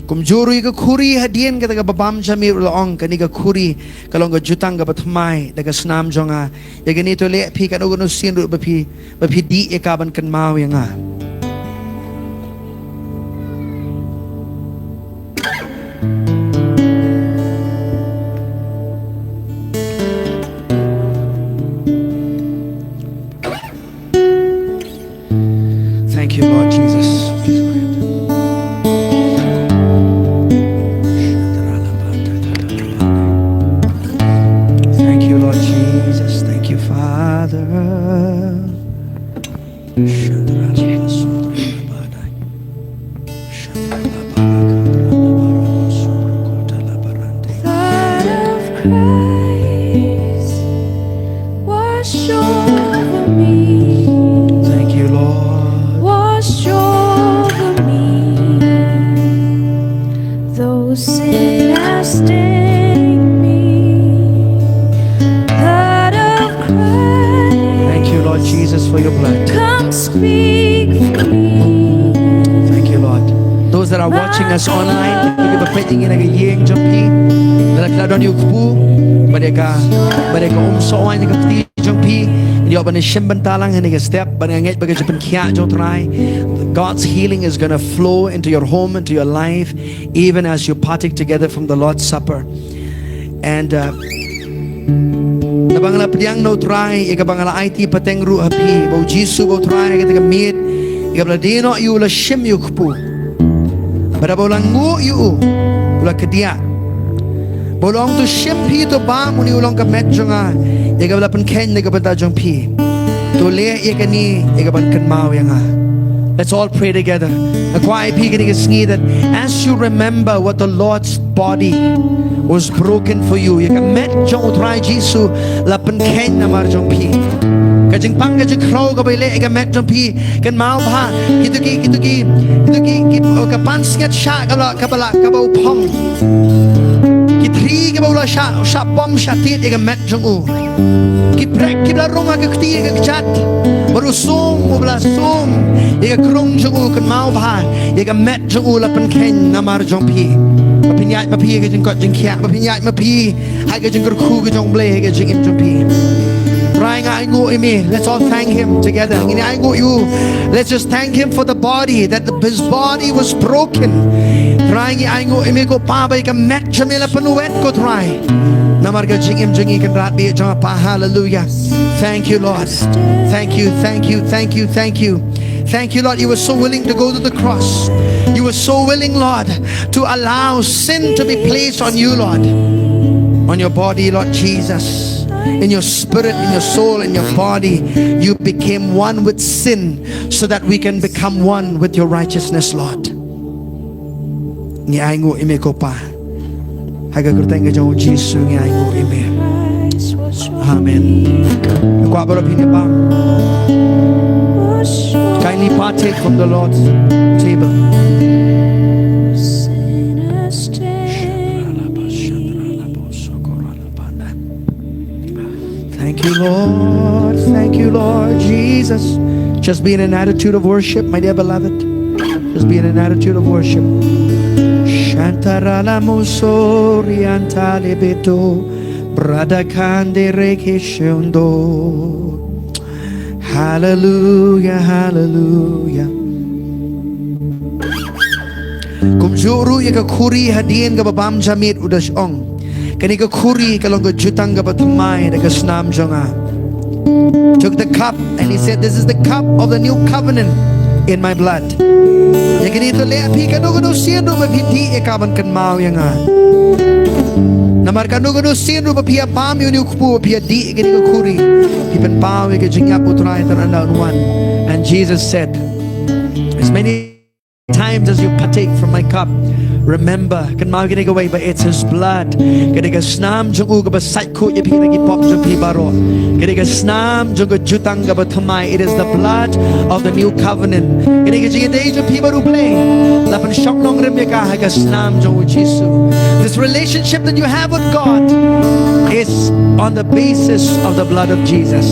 Kumjuh ruh ïa ka khuri hadien kata kaba bam sha miet u la ong, kane ka khuri ka long ka jutang kaba thymmai da ka snam jong nga. Ïa kane to leh phi kano kano sien ruh ba phi, ba phi dih ïa ka ban kynmaw ïa nga. Thank you, Lord Jesus. Thank you, Lord Jesus. Thank you, Father. Blood of Christ, wash over me. Thank you, Lord. Wash over me. Though sin has stained me, blood of Christ. Thank you, Lord Jesus, for your blood. Come speak for me. Thank you, Lord. Those that are watching us online, kiba peit ïa ngi na ka ïing jong phi, lada don ïa u kpu, bad ïa ka, bad ïa ka um soh waiñ na ka kti jong phi, ïoh ban shim bynta lang ha kane ka step, bad nga ngeit ba ka jingpynkhiah jong u Trai, God's healing is gonna flow into your home, into your life, even as you partake together from the Lord's Supper. And, uh, naba nga la pdiang na u Trai ïa kaba nga la aiti pateng ruh ha phi, ba u Jisu uba u Trai, ha kata ka miet ïa kaba la die noh ïa u, la shim ïa u kpu. Bad haba u la nguh ïa u, u la kdiah. Bad u la ong, to shim phi, to bam, une u long ka met jong nga ïa kaba la pynkheiñ na ka bynta jong phi. To leh ïa kane ïa ka ban kynmaw ïa nga. Let's all pray together. Nga kwah ïa phi kane ka sngi that as you remember what the Lord's body was broken for you, ïa ka met jong u Trai Jisu la pynkheiñ namar jong phi. Ka jingpang ka jingkhraw kaba i leh ïa ka met jong phi, kynmaw bha, kito ki, kito ki, kito ki, ki, oh, ka pansngiat shah kaba la, kaba la, kaba u phong. Ki thri kiba u la shah, shah pom shah tied ïa ka met jong u. Ki prek kiba la rung ha ka kti ha ka kjat, bad u sum uba la sum ïa ka krung jong u, kynmaw bha, ïa ka met jong u la pynkheiñ namar jong phi. Ba phin ïaid ma phi ha ka jingkoit jingkhiah, ba phin ïaid ma phi ha ka jingkyrkhu ka jong u Blei ha ka jingim jong phi. Trai nga ainguh ïa me. Let's all thank him together. Ngin ainguh ïa u. Let's just thank him for the body, that the, his body was broken. Trai ngi ainguh ïa me ko Pa ba ïa ka met jong me la pynwet ko Trai. Namar ka jingim jong ngi Kynrad baieit jong nga Pa. Hallelujah. Thank you, Lord. Thank you, thank you, thank you, thank you. Thank you, Lord. You were so willing to go to the cross. You were so willing, Lord, to allow sin to be placed on you, Lord. On your body, Lord Jesus. In your spirit, in your soul, in your body, you became one with sin so that we can become one with your righteousness, Lord. Ngi ainguh ïa me ko Pa. Ha ka kyrteng ka jong u Jisu ngi ainguh ïa me. Amen. Kwah baroh phin ïa bam. Kindly partake from the Lord's table. Thank you, Lord. Thank you, Lord Jesus. Just be in an attitude of worship, my dear beloved. Just be in an attitude of worship. Shantarala musori antale beto. Brada kande reke shondo. Hallelujah, hallelujah. Kumjuh ruh ïa ka khuri hadien kaba bam ja miet u da ong. Kane ka khuri ka long ka jutang kaba thymmai da ka snam jong nga. Took the cup and he said, "This is the cup of the new covenant in my blood." Ïa kane to leh phi kano kano sien ruh ba phi dih ïa ka ban kynmaw ïa nga. Namar kano kano sien ruh ba phi ïa bam ïa une u kpu ba phi ïa dih ïa kane ka khuri. Phi pynpaw ïa ka jingïap u Trai tang ynda un wan. And Jesus said, "As many times as you partake from my cup, remember," kynmaw kane kawei ba, "it's his blood." Kane ka snam jong u kaba sait khuid ïa phi na ki pop jong phi baroh. Kane ka snam jong ka jutang kaba thymmai. It is the blood of the new covenant. Kane ka jingïadei jong phi bad u Blei la pynshong nongrim ïa ka ha ka snam jong u Jisu. This relationship that you have with God is on the basis of the blood of Jesus.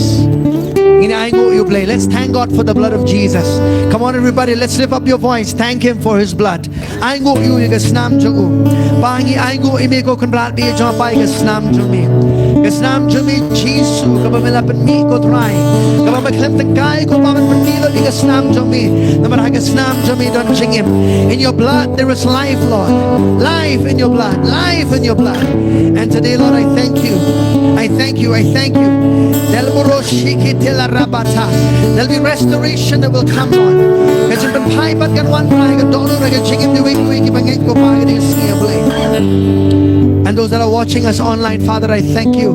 Ngin ainguh ïa u Blei. Let's thank God for the blood of Jesus. Come on, everybody, let's lift up your voice. Thank him for his blood. Ainguh ïa u ïa ka snam jong u. Pa ngi ainguh ïa me ko Kynrad baieit jong nga Pa ïa ka snam jong me. Ka snam jong me Jisu kaba me la pynmih ko Trai. Kaba me khlem tyngkai ko Pa ban pynmih lut ïa ka snam jong me. Namar ha ka snam jong me don jingim. In your blood there is life, Lord. Life in your blood. Life in your blood. And today, Lord, I thank you. I thank you. I thank you. There'll be restoration that will come, Lord. Ka jingpynphai pat kan wan Trai ha ka dohnud ha ka jingim jong kiwei kiwei kiba ngeit ko Pa ha kane ka sngi, Blei. And those that are watching us online, Father, I thank you.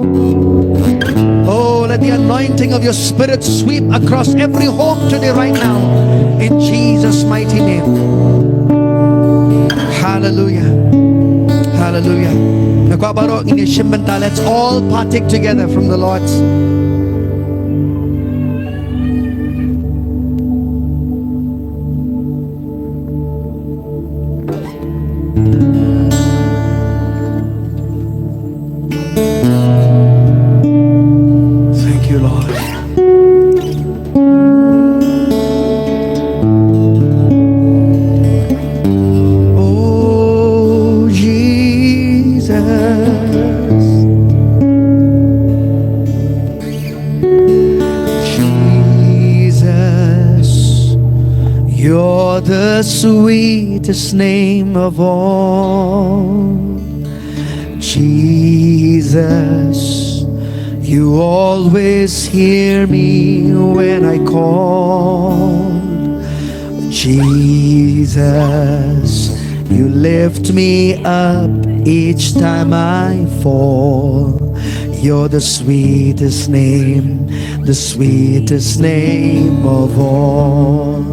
Oh, let the anointing of your Spirit sweep across every home today, right now, in Jesus' mighty name. Hallelujah. Hallelujah. Nga kwah baroh ngin ïa shim bynta. Let's all partake together from the Lord's. Thank you, Lord. Oh, Jesus. Jesus, you're the sweetest name of all. Jesus, you always hear me when I call. Jesus, you lift me up each time I fall. You're the sweetest name, the sweetest name of all.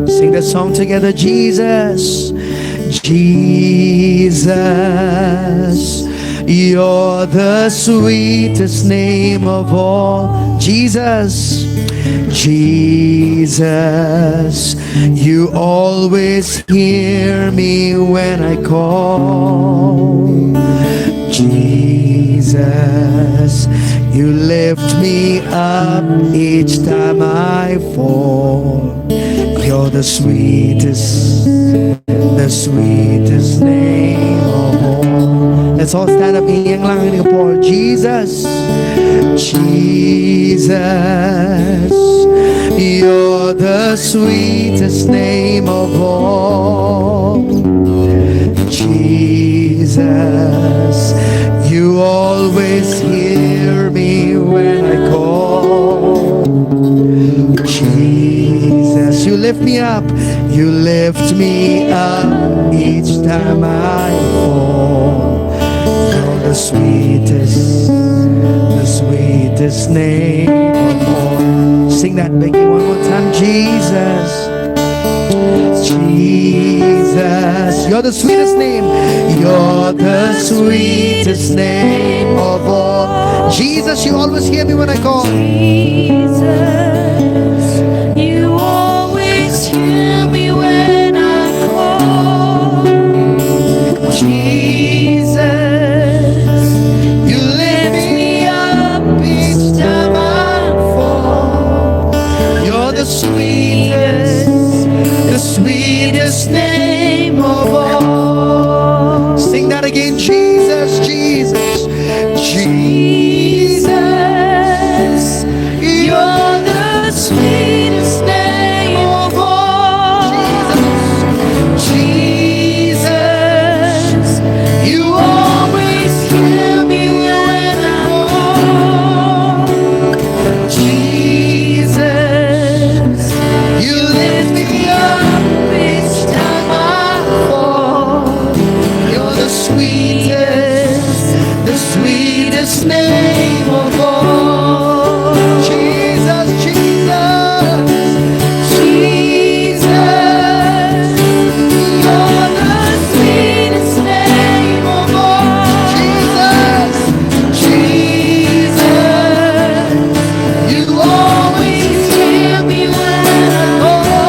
Sing that song together, Jesus. Jesus, you're the sweetest name of all. Jesus, Jesus, you always hear me when I call. Jesus, you lift me up each time I fall. You're the sweetest, the sweetest name of all. So stand up, ïeng lang ha kane ka por. Jesus, Jesus, you're the sweetest name of all. Jesus, you always hear me when I call. Jesus, you lift me up. You lift me up each time I fall. You're the sweetest, the sweetest name of all. Sing that, Becky, one more time. Jesus, Jesus, you're the sweetest name. You're the sweetest name of all. Jesus, you always hear me when I call. Jesus, you always hear me when I call. Jesus, you lift me up each time I fall. You're the sweetest, the sweetest name of all. Sing that again. Jesus, Jesus, Jesus, you're the sweetest name of all. Jesus, you always hear me when I call. Jesus, you lift me up each time I fall. You're the sweetest, the sweetest name of all. Jesus, Jesus, Jesus, you're the sweetest name of all. Jesus, Jesus, you always hear me when I call.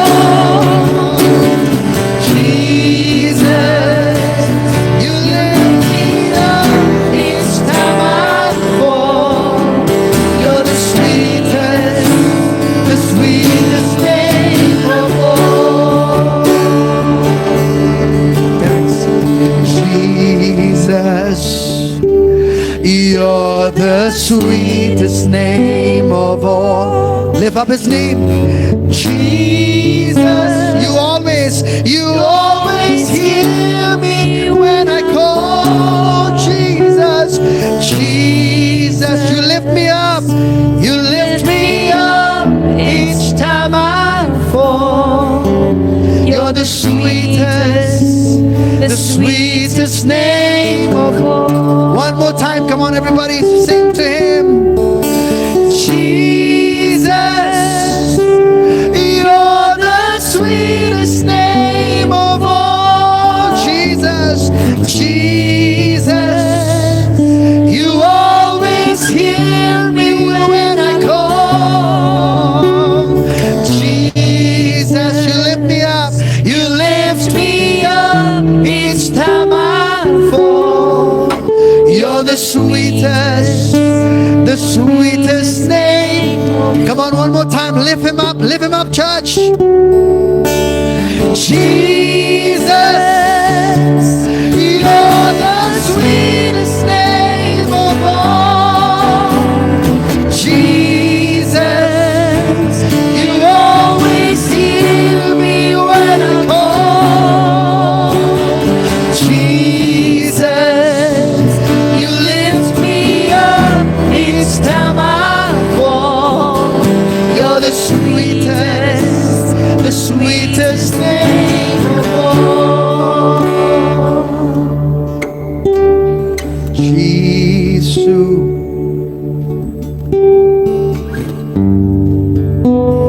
Jesus, you lift me up each time I fall. You're the sweetest, the sweetest name of all. Yes. Jesus, you're the sweetest name of all. Lift up his name. Jesus, you always, you always hear me when I call. Jesus, Jesus, you lift me up. You lift me up each time I fall. You're the sweetest, the sweetest name of all. One more time, come on, everybody, sing to him. Jesus, you're the sweetest name of all. Jesus, Jesus, you always hear me when I call. Jesus, you lift me up. You lift me up each time I fall. You're the sweetest, the sweetest name. Come on, one more time. Lift him up, lift him up, church. Jesus, you're the sweetest name of all. Jesus, you always hear me when I call. Jesus, you lift me up each time I fall. You're the sweetest, the sweetest name of all. Jisu,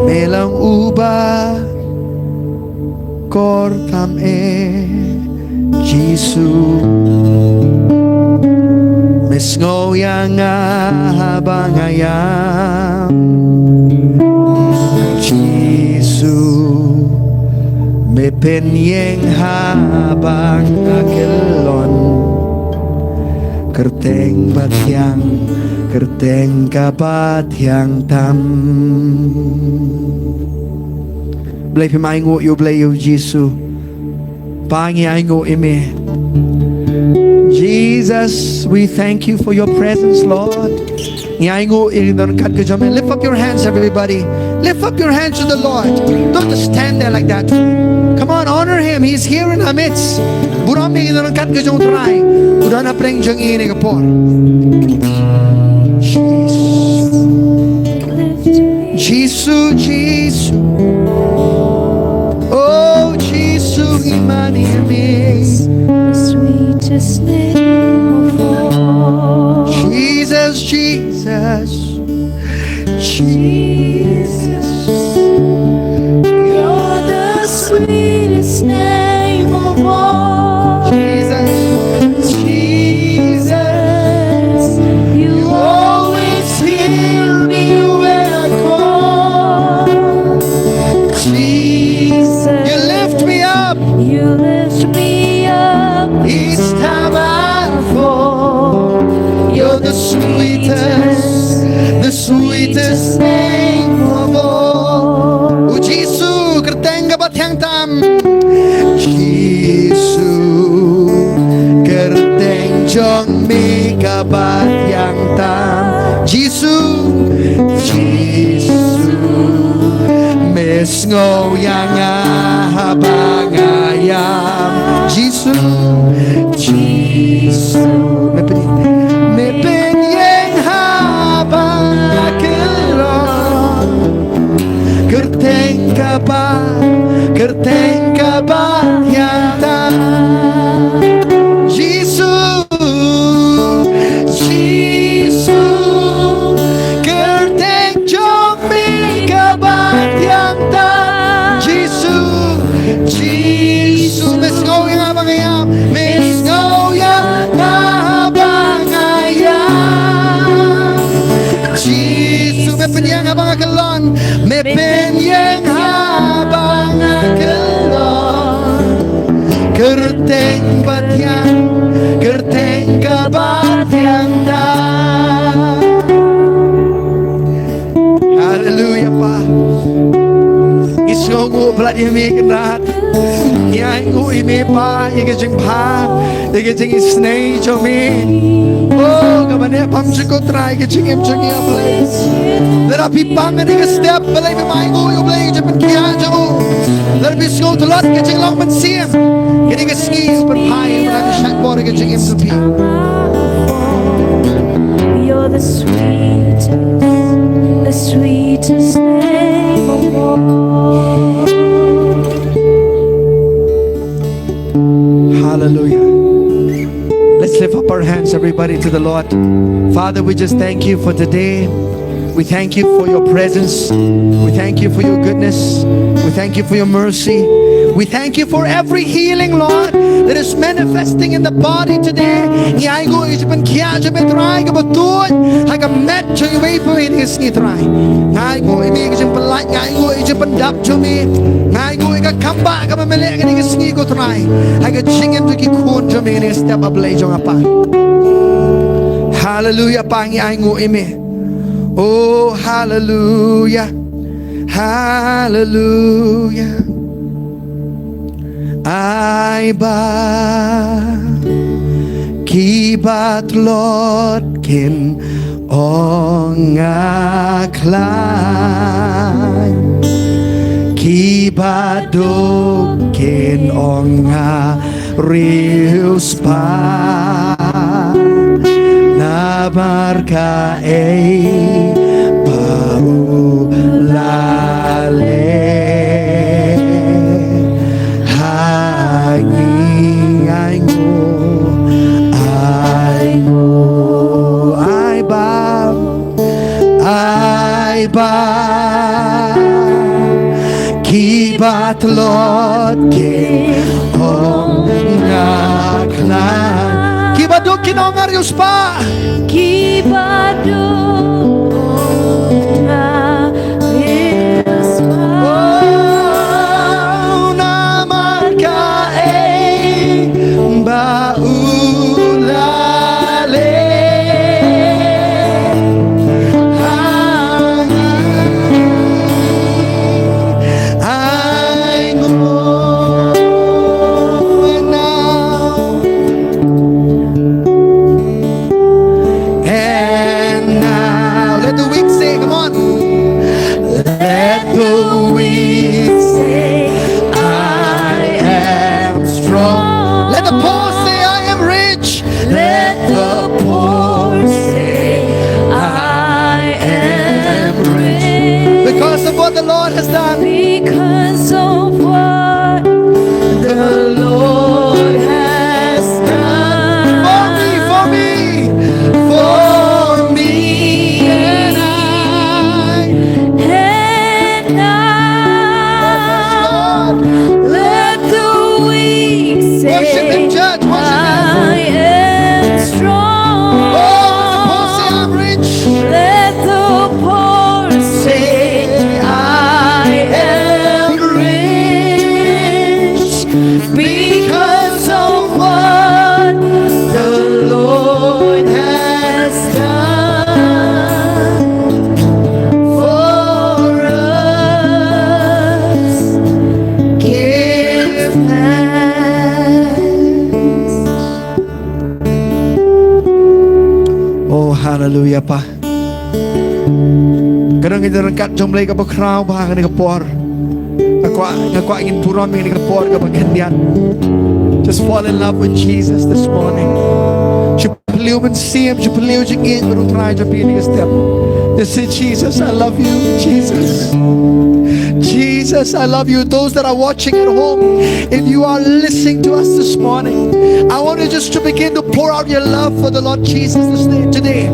me long uba kor tam eh, Jisu. Me sngew ïa nga haba nga ïam, Jisu. Me pynïeng haba nga kyllon. Kyrteng ba thiang, kyrteng kaba thiang tam. Blei, phim ainguh ïa U Blei, ïa U Jisu. Pa, ngi ainguh ïa me, Jisu. Jesus, we thank you for your presence, Lord. Ngi ainguh ïa ka dohnud ka jong me. Lift up your hands, everybody. Lift up your hands to the Lord. Don't just stand there like that. Come on, honor him. He's here in our midst. Burom ïa ka dohnud ka jong u Trai. U don hapdeng jong ngi ha kane ka por. Jesus. Jisu, Jisu. Oh, Jisu, ngi mane ïa me. The sweetest name of all. Jesus, Jesus. Jesus. You're the sweetest name of all. Jesus. Jesus. You always hear me when I call. Jesus. You lift me up. You lift me up. Each time I fall. You're the sweetest, the sweetest name of all. U Jisu, kyrteng kaba thiang tam. Jisu, kyrteng jong me kaba thiang tam. Jisu, Jisu, me sngew ïa nga haba nga ïam. Jisu, Jisu, me pyn, me pynïeng haba kylluid. Kyrteng kaba, kyrteng kaba thiang tam. Jisu, Jisu, kyrteng jong me kaba thiang tam. Jisu, Jisu, me sngew ïa nga haba nga ïam, me sngew ïa nga haba nga ïam. Jisu, me pynïeng haba nga kylluid, me pynïeng haba nga kylluid. Kyrteng ba thiang, kyrteng kaba thiang tam. Haleluya, Pa. Ngi sngewnguh palat ïa me Kynrad. Ngi ainguh ïa me, Pa, ïa ka jingbha, ïa ka jingisynei jong me. Oh, kaba neh bam jong U Trai ka jingim jong ngi, oh Blei. Lada phi pang ha kane ka step, balei phim ainguh ïa U Blei, ïa ka jingpynkhiah jong u? Lada phi sngew tlot ka jinglong mynsiem, kane ka sngi u pynphai, u pynphai ka shait bor ïa ka jingim jong phi. You're the sweetest, the sweetest name of all. Hallelujah. Let's lift up our hands, everybody, to the Lord. Father, we just thank you for today. We thank you for your presence. We thank you for your goodness. We thank you for your mercy. We thank you for every healing, Lord, that is manifesting in the body today. Ngi ainguh ïa ka jingpynkhiah jong me, Trai, kaba tuid ha ka met jong iwei pa iwei ha kane ka sngi, Trai. Ngi ainguh ïa me ïa ka jingpyllait, ngi ainguh ïa ka jingpyndap jong me. Ngi ainguh ïa ka kam ba kaba me leh ha kane ka sngi, ko Trai, ha ka jingim jong ki khun jong me ha kane ka step, ah Blei jong nga, Pa. Haleluya, Pa, ngi ainguh ïa me. Oh, haleluya. Haleluya. Ai ba ki ba tlot kin ong nga khlaiñ, ki ba duk kin ong nga riewspah, namar kaei ba u la leh ha ngi. Ainguh, ainguh, ai ba, ai ba ki ba tlot kin ong nga khlaiñ, ki ba duk kin ong nga riewspah, ki ba duk ong nga riewspah. Oh, namar kaei ba u la leh ha ngi. Ainguh, ainguh. Church, worship Him. I am strong. Oh, the poor say, "I'm rich." Let the poor say, "I am rich because of what the Lord has done for us." Give thanks. Oh, hallelujah, Pa. Ka dang ka jingryngkat jong U Blei kaba khraw bha ha kane ka por. Nga kwah, nga kwah ngin burom ïa kane ka por kaba khyndiat. Just fall in love with Jesus this morning. Shu phylliew mynsiem, shu phylliew jingïeit bad U Trai jong phi ha kane ka step. Just say, "Jesus, I love you, Jesus. Jesus, I love you." Those that are watching at home, if you are listening to us this morning, I want you just to begin to pour out your love for the Lord Jesus this day, today.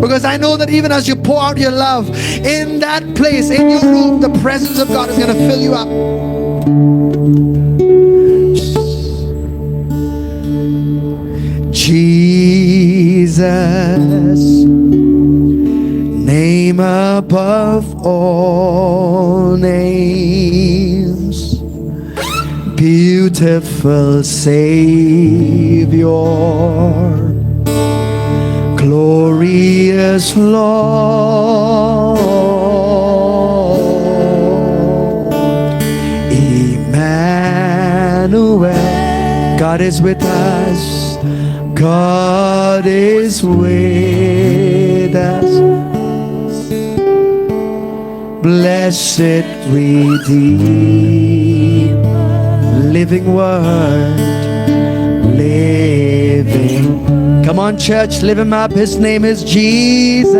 Because I know that even as you pour out your love in that place, in your room, the presence of God is gonna fill you up. Jesus, name above all names, beautiful Savior, glorious Lord, Emmanuel, God is with us. God is with us. Blessed Redeemer, living word, living. Come on, church, lift him up. His name is Jesus.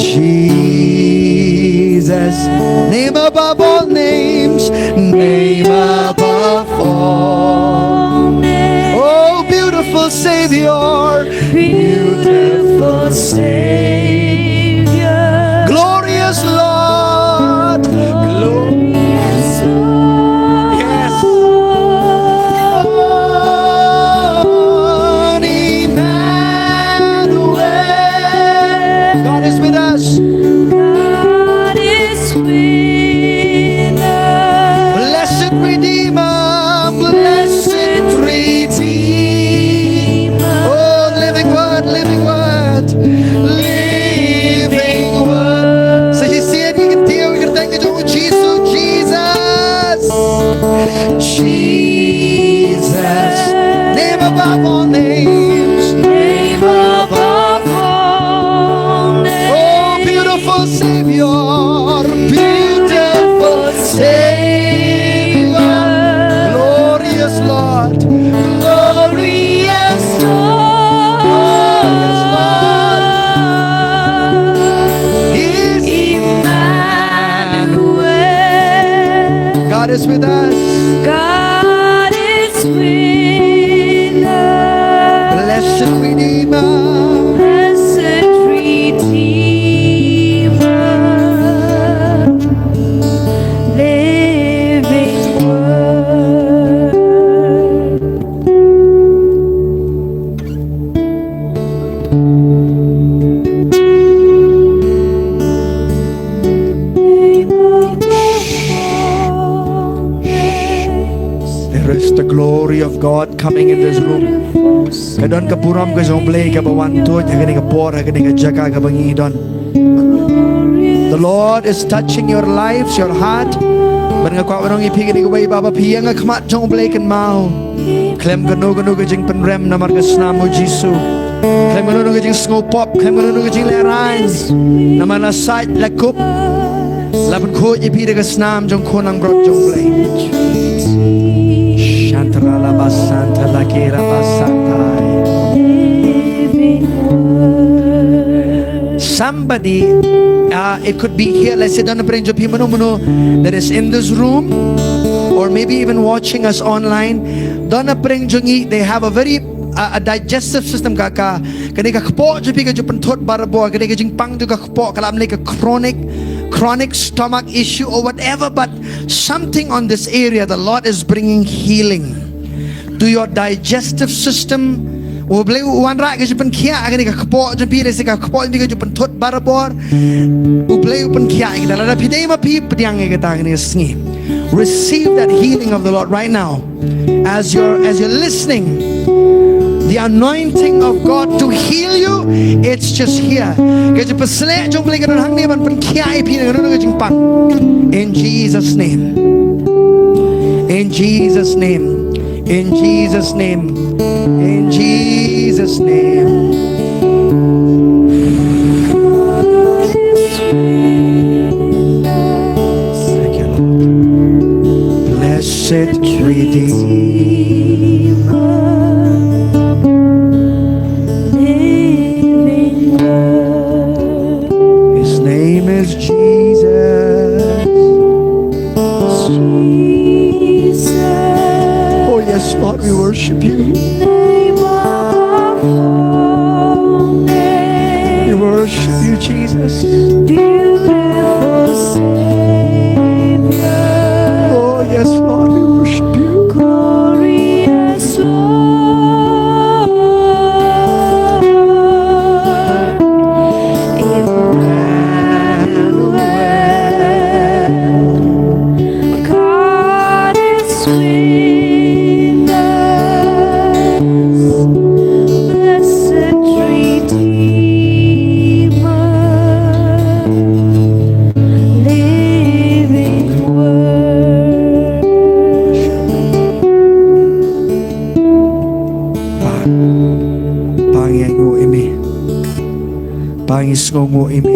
Jesus, name above all names, name above all names. Oh, beautiful Savior, beautiful Savior. Glorious Lord, glorious Lord. Yes. Emmanuel. God is with us. God is with us. Blessed Redeemer, blessed Redeemer. Oh, living word, living word, living word. Sa shisien ngi kyntiew ïa ka kyrteng ka jong u Jisu, Jesus. Jesus, name above all names. Name above all names. Oh, beautiful Savior, beautiful Savior. Glorious Lord, glorious Lord. Is Emmanuel. God is with us. God is with us. Blessed Redeemer. Blessed Redeemer. Living Word. There is the glory of God coming in this room. Ka don ka burom ka jong U Blei kaba wan tuid ha kane ka por, ha kane ka jaka kaba ngi don. The Lord is touching your lives, your heart. Bad nga kwah ban ong ïa phi kane kawei, ba haba phi ïeng ha khmat jong U Blei, kynmaw, khlem kano kano ka jingpynrem namar ka snam u Jisu. Khlem kano kano ka jingsngewpop, khlem kano kano ka jinglehrain. Namar la sait la kup, la pynkhuid ïa phi da ka snam jong u Khun langbrot jong U Blei. Shantara la basanta la kira basanta. Somebody, uh, it could be here, let's say, don na pdeng jong phi mano mano that is in this room, or maybe even watching us online. Don na pdeng jong ngi, they have a very, uh, a digestive system, ka, ka, kane ka kpoh jong phi ka ju pynthut barabor, kane ka jingpang jong ka kpoh, ka lah ban leh ka chronic, chronic stomach issue or whatever, but something on this area, the Lord is bringing healing. to your digestive system. U Blei u wanrah ka jingpynkhiah ha kane ka kpoh jong phi, lehse ka kpoh jong phi ka ju pynthut barabor. U Blei u pynkhiah ïa kita. Lada phi dei ma phi pdiang ïa kata ha kane ka sngi. Receive that healing of the Lord right now. As you're as you're listening, the anointing of God to heal you, it's just here. Ka jingpynshlur jong U Blei ka don hangne ban pynkhiah ïa phi na ka don ka jingpang. In Jesus' name. In Jesus' name. In Jesus' name. In Jesus' name. Thank you, Lord. Blessed Redeemer, living word. His name is Jesus. Jesus. Oh, yes, Lord, we worship you. Name above all names. We worship you, Jesus. Beautiful Savior. Oh, yes, Lord, we worship you. Glorious Lord. Emmanuel, God is with us. Blessed Redeemer, living word. Pa, Pa, ngi ainguh ïa me. Pa, ngi sngewnguh ïa me.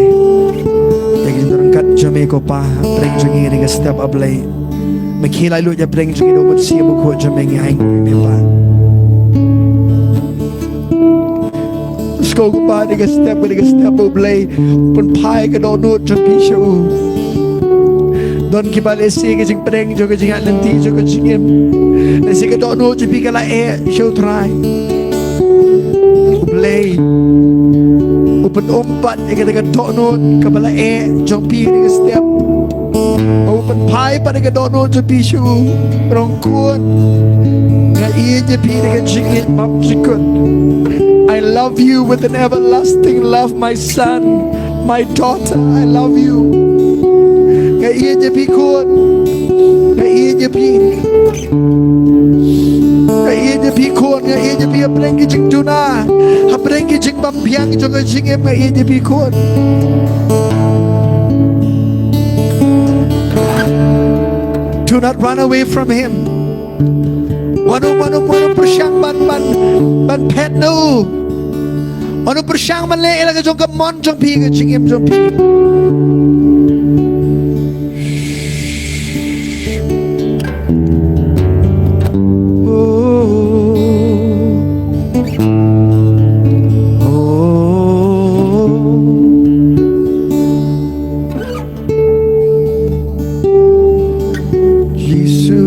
Ïa ka jingdon ryngkat jong me ko Pa, ha pdeng jong ngi ha kane ka step, A Blei. Me khie lait lut ïa pdeng jong ngi da u Mynsiem Bakhuid jong me, ngi ainguh ïa me Pa. Sngew ko Pa, ha kane ka step, ha kane ka step, A Blei, pynphai ka dohnud jong phi sha u. Don kiba lehse ka jingpdeng jong ka jingïaid lynti jong ka jingim, lehse ka dohnud jong phi ka la eh sha U Trai. U Blei u pynum pat ïa kata ka dohnud kaba la eh jong phi ha kane ka step. U pynphai pat ïa ka dohnud jong phi sha u. Rong khun, nga ïeit ïa phi da ka jingïeit bymjukut. I love you with an everlasting love, my son, my daughter, I love you. Nga ïeit ïa phi khun. Nga ïeit ïa phi. Nga ïeit ïa phi khun, nga ïeit ïa phi ha pdeng ki jingduna, ha pdeng ki jingbymbiang jong ka jingim, nga ïeit ïa phi khun. Do not run away from him. Wat ym, wat ym, wat ym pyrshang ban, ban, ban phet na u. Wat ym pyrshang ban leh ïa la ka jong ka mon jong phi, ka jingim jong phi. Oh, oh, Jisu.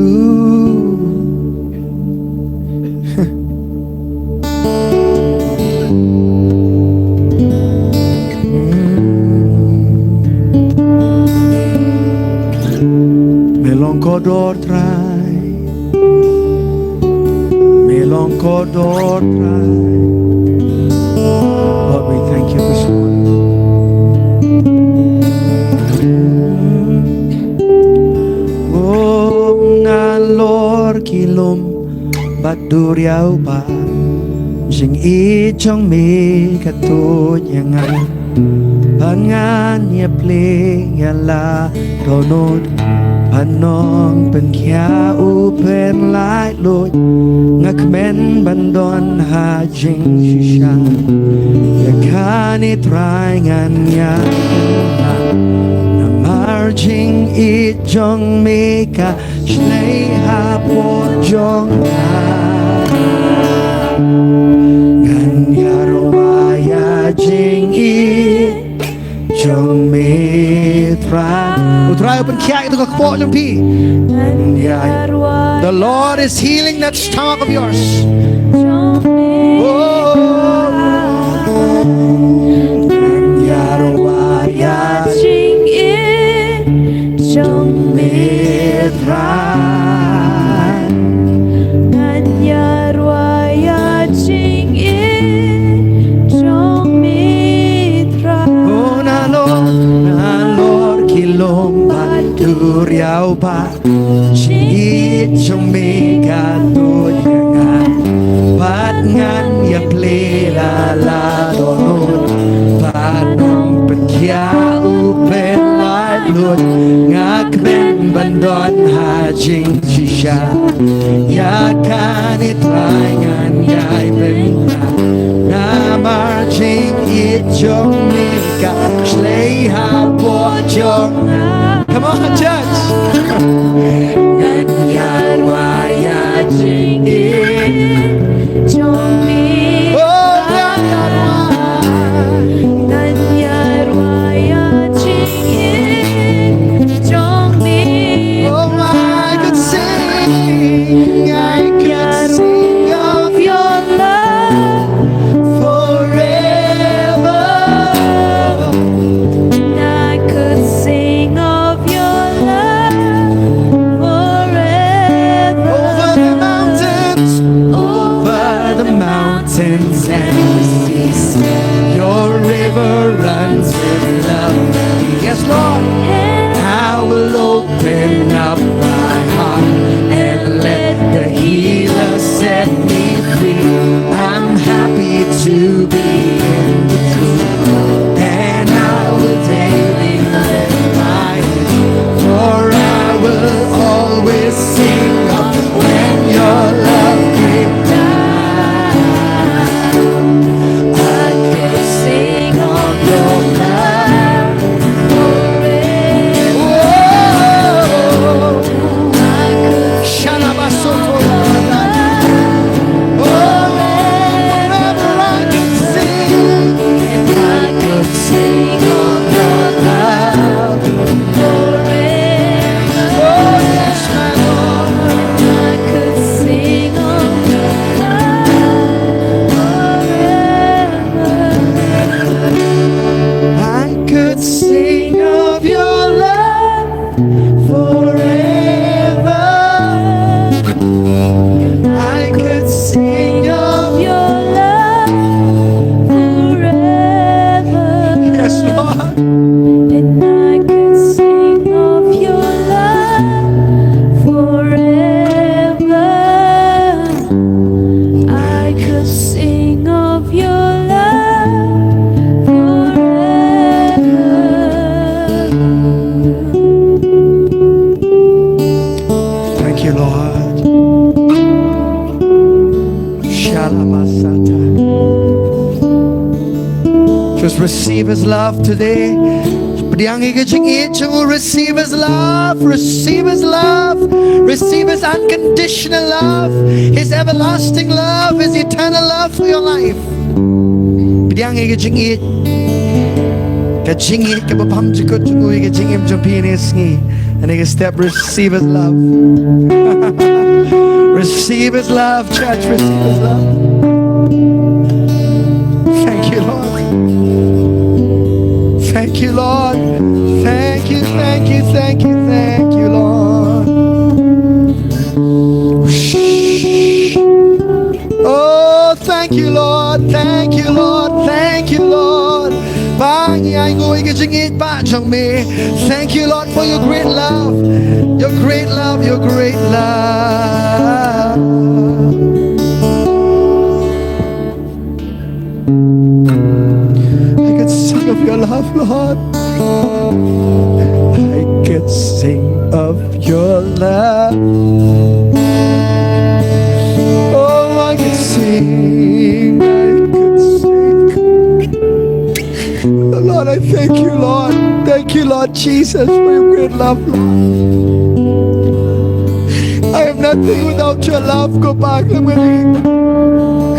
Me long kordor Trai. Me long kordor Trai. Lord, we thank you this morning. Kum nalor ki lum bad duriaw, ba jingïeit jong me ka tuid ïa nga. Ba ngan ïa plie ïa la dohnud, ba nongpynkhiah u pynlait luid. Nga kmen ban don ha jingshisha ïa kane Trai, ngan ïa, namar jingïeit jong me ka shlei ha pud jong nga. Ngan ïa rwai ïa jingïeit jong me Trai. U Trai u pynkhiah ïa ka kpoh jong phi. Ngan ïa rwai. The Lord is healing that stomach of yours. Oh. Ngan ïa rwai ïa jingïeit jong me Trai. Ngan ïa Jingïeit jong me ka tuid ïa nga, bad ngan ïa plie la la dohnud. Bad ym pat ïa u pynlait lut, nga kmen ban don ha jingshisha. Ïa kane Trai ngan ïai bynta, namar jingïeit jong me ka shlei hapoh jong nga. Come on, church. Ngan ïa rwai ïa jingïeit jong me. Oh, ngan ïa rwai. Ngan ïa rwai ïa jingïeit jong me. Oh, I could sing, I could sing of your love forever. And I could sing of your love forever. Over the mountains, over the mountains and the seas, your river runs in love. Yes, Lord. I will open up my heart and let the healer set me free. I'm happy to be in the truth, and I will daily lift my hands, for I will always sing of when your love came down. I could sing of your love forever. I could sing of your love. Oh, forever I could sing. I could sing of your love forever. Oh, yes, my Lord. I could sing of your love forever. I could sing of your love forever. I could sing of your love forever. Yes, Lord. And I could sing of your love forever. I could sing of your love forever. Thank you, Lord. Shalamasata. Just receive his love today. Pdiang ïa ka jingïeit jong u, receive his love, receive his love, receive his unconditional love, his everlasting love, his eternal love for your life. Pdiang ïa ka jingïeit, ka jingïeit kaba bymjukut jong u ïa ka jingim jong phi ïa kane ka sngi. Ïa kane ka step, receive his love. Receive his love, church, receive his love. Thank you, Lord. Thank you, Lord. Thank you, thank you, thank you, thank you, Lord. Oh, thank you, Lord. Thank you, Lord. Thank you, Lord. Ba ngi ai nguh ïa ka jingïeit ba jong me. Thank you, Lord, for your great love. Your great love, your great love. I could sing of your love, Lord. I could sing of your love. Oh, I could sing, I could sing. Lord, I thank you, Lord. Thank you, Lord Jesus, for your great love, Lord. I am nothing without your love, ko Pa, ko Pa.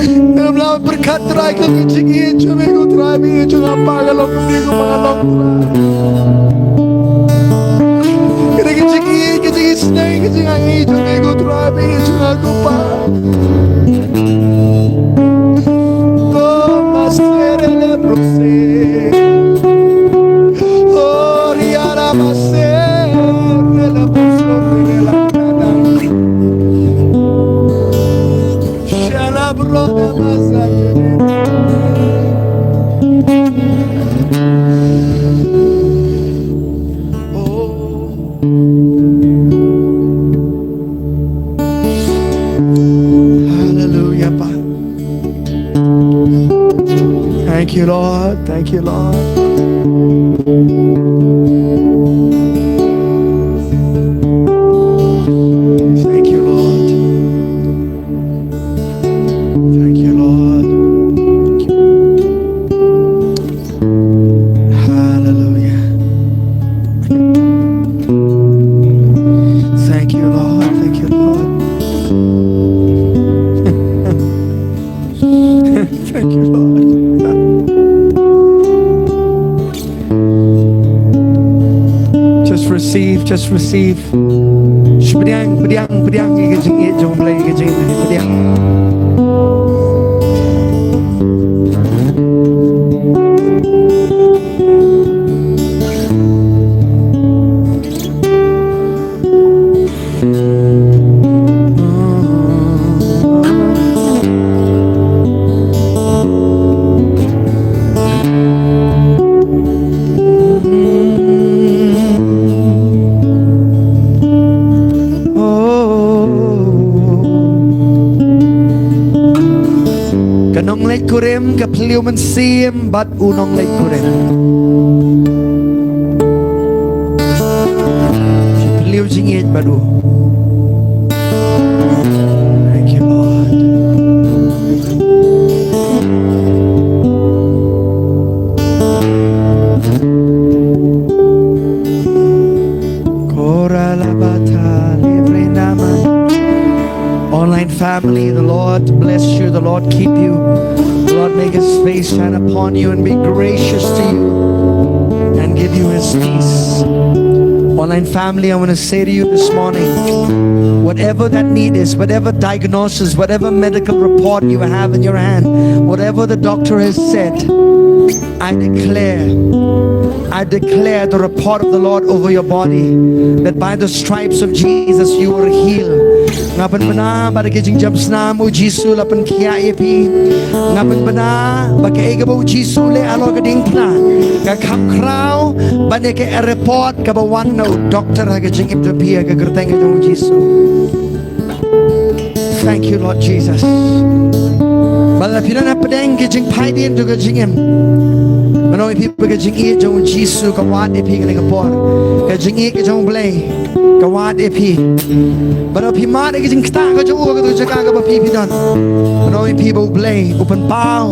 Ngam lah ban pyrkhat, Trai, ka jingïeit jong me, ko Trai, me jong nga, Pa, ka long kumne, ko Pa, ka long, Trai. Ka dei ka jingïeit, ka jingïeit, ka jingïeit jong me, ko Trai, me jong nga, ko Pa. Toma serele brose. Oriara masere la brose la. Shala brode masere. Oh. Thank you, Lord. Thank you, Lord. Thank you, Lord. Thank you, Lord. Hallelujah. Thank you, Lord. Thank you, Lord. Thank you, Lord. Just receive, just receive. Pdiang, pdiang, pdiang ïa ka jingïeit jong U Blei, ka jingïeit, pdiang. Ka nongleit kurim, ka phylliew mynsiem bad u nongleit kurim. Phylliew jingïeit bad u. Thank you, Lord. Koralabata livrinama. Online family, the Lord bless you, the Lord keep you, the Lord make his face shine upon you and be gracious to you and give you his peace. Online family, I want to say to you this morning, whatever that need is, whatever diagnosis, whatever medical report you have in your hand, whatever the doctor has said, I declare, I declare the report of the Lord over your body, that by the stripes of Jesus you are healed. Nga pynbna ba da ka jingjam snam u Jisu la pynkhiah ïa phi. Nga pynbna ba kaei kaba u Jisu u leh halor ka diengphna ka kham khraw ban ïa ka report kaba wan na u doktor ha ka jingim jong phi ha ka kyrteng jong u Jisu. Thank you, Lord Jesus. Ba la phi la na pdeng ki jingpait dien jong ka jingim. Mynno ïa phi ba ka jingïeit jong u Jisu ka wad ïa phi kane ka por. Ka jingïeit ka jong u Blei ka wad ïa phi. Mynno phi mad ïa ka jingktah ka jong u ha kato ka jaka kaba phi phi don. Mynno ïa phi ba u Blei u pynpaw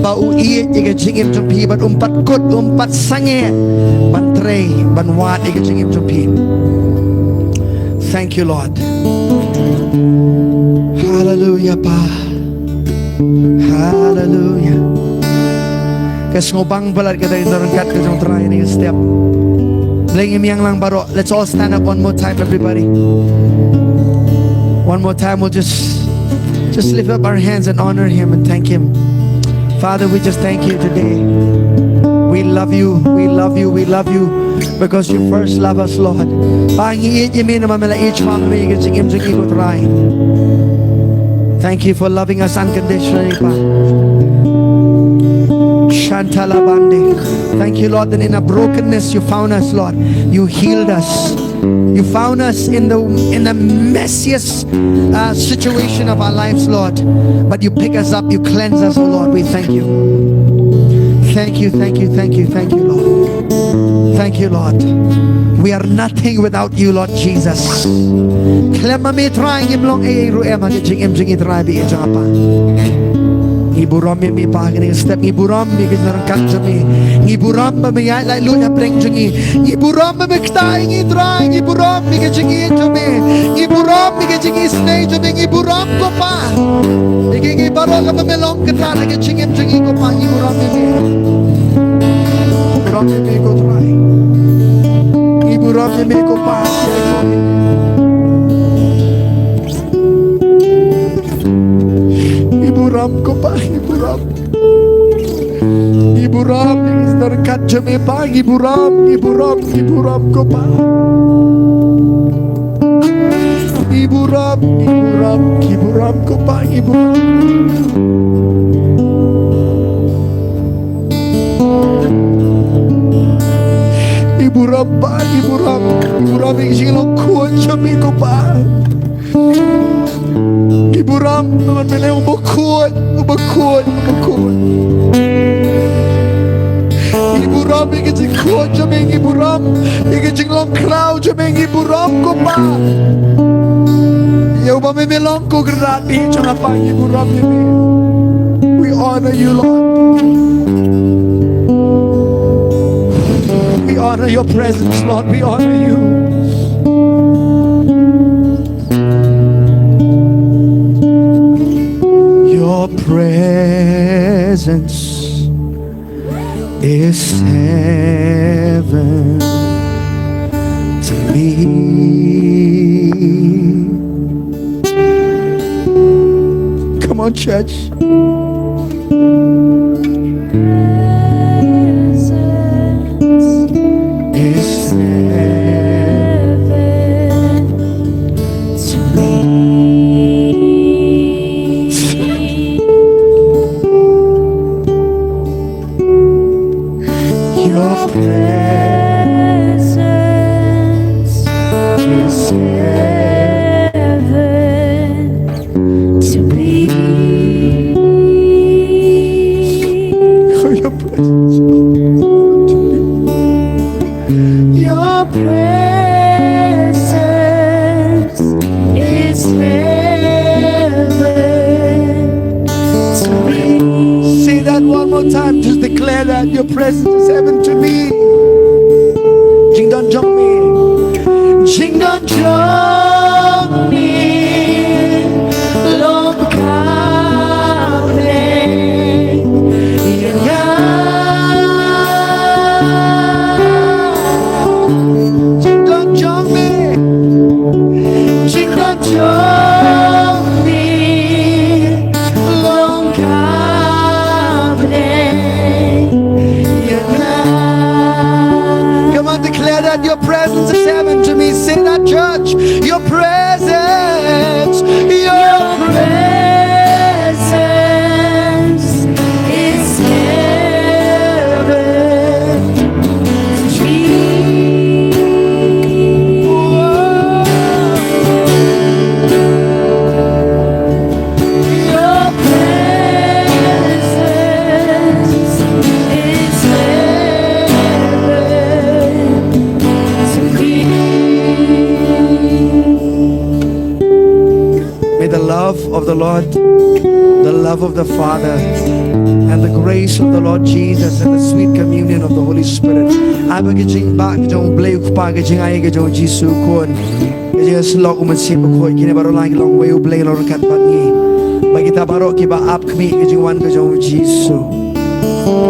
ba u ïeit ïa ka jingim jong phi bad um pat kut um pat sangeh ban trei ban wad ïa ka jingim jong phi. Thank you, Lord. Hallelujah, Pa. Hallelujah. Ka sngewbang palat ka dei na ryngkat ka jong u Trai ha kane ka step. Blei ngim ïeng lang baroh. Let's all stand up one more time, everybody. One more time, we'll just, just lift up our hands and honor him and thank him. Father, we just thank you today. We love you, we love you, we love you. Because you first love us, Lord. Pa, ngi ïeit ïa me namar me la ïeit shuwa ïa ka jingim jong ngi, ko Trai. Thank you for loving us unconditionally, Pa. Shantala Bande. Thank you, Lord, that in our brokenness you found us, Lord. You healed us. You found us in the, in the messiest uh, situation of our lives, Lord. But you pick us up, you cleanse us, oh Lord. We thank you. Thank you, thank you, thank you, thank you, Lord. Thank you, Lord. We are nothing without you, Lord Jesus. Khlem ma me Trai ngim long ei ei ruh em ha ka jingim jong ngi Trai ba ïeit jong nga Pa. Ngi burom ïa me Pa ha kane ka step, ngi burom ïa ka jingryngkat jong me. Ngi burom ba me ïaid laitluid hapdeng jong ngi. Ngi burom ba me ktah ïa ngi Trai, ngi burom ïa ka jingïeit jong me. Ngi burom ïa ka jingisynei jong me, ngi burom ko Pa. Ïa kiei kiei baroh kaba me long Kynrad ha ka jingim jong ngi ko Pa, ngi burom ïa me. Burom ïa me ko Trai. Ngi burom ïa me ko Pa. Ngi burom ko Pa, ngi burom. Ngi burom ïa ki jingryngkat jong me Pa, ngi burom, ngi burom, ngi burom ko Pa. Ngi burom, ngi burom, ngi burom ko Pa, ngi burom. Ngi burom Pa, ngi burom, ngi burom ïa ki jinglong khuid jong me ko Pa. Ngi burom namar me long uba khuid, uba khuid, uba khuid. ngi burom ïa ka jingkhuid jong me, ngi burom ïa ka jinglong khraw jong me, ngi burom kumba ïa uba me me long ko Kynrad, ïa jong nga Kpa ngi burom ïa me. We honor you, Lord. We honor your presence, Lord. We honor you. Your presence is heaven to me. Come on, church. Is heaven to me. Your presence is heaven to me. Oh, your presence. Your presence is heaven to me. Say that one more time. Just declare that your presence is heaven to me. Jingdon jong me. Jingdon jong me long kham ne ïa nga. Jingdon jong me. Jingdon jong me long kham ne ïa nga. Come on, declare that your presence is heaven to me. Say that, church. Your presence, your presence is heaven to me. Whoa. Your presence is heaven to me. May the love of the Lord, the love of the Father, and the grace of the Lord Jesus, and the sweet communion of the Holy Spirit. Ai ba ka jingbah ka jong U Blei U Kpa, ka jingai ka jong U Jisu U Khun, ka jingïasyllok U Mynsiem Bakhuid, kine baroh lai ki long uwei U Blei, long ryngkat bad ngi. Ba kita baroh kiba ap khmih ka jingwan ka jong U Jisu,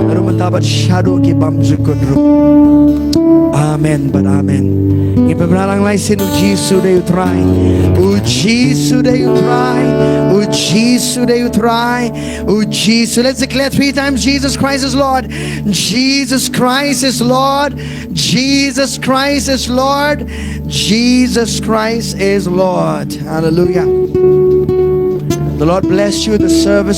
naduh mynta bad shaduh ki bymjukut ruh. Amen bad amen. Ngin pynbna lang lai sien. U Jisu dei U Trai. U Jisu dei U Trai. U Jisu dei U Trai. U Jisu. Let's declare three times, Jesus Christ is Lord. Jesus Christ is Lord. Jesus Christ is Lord. Jesus Christ is Lord. Hallelujah. The Lord bless you. The service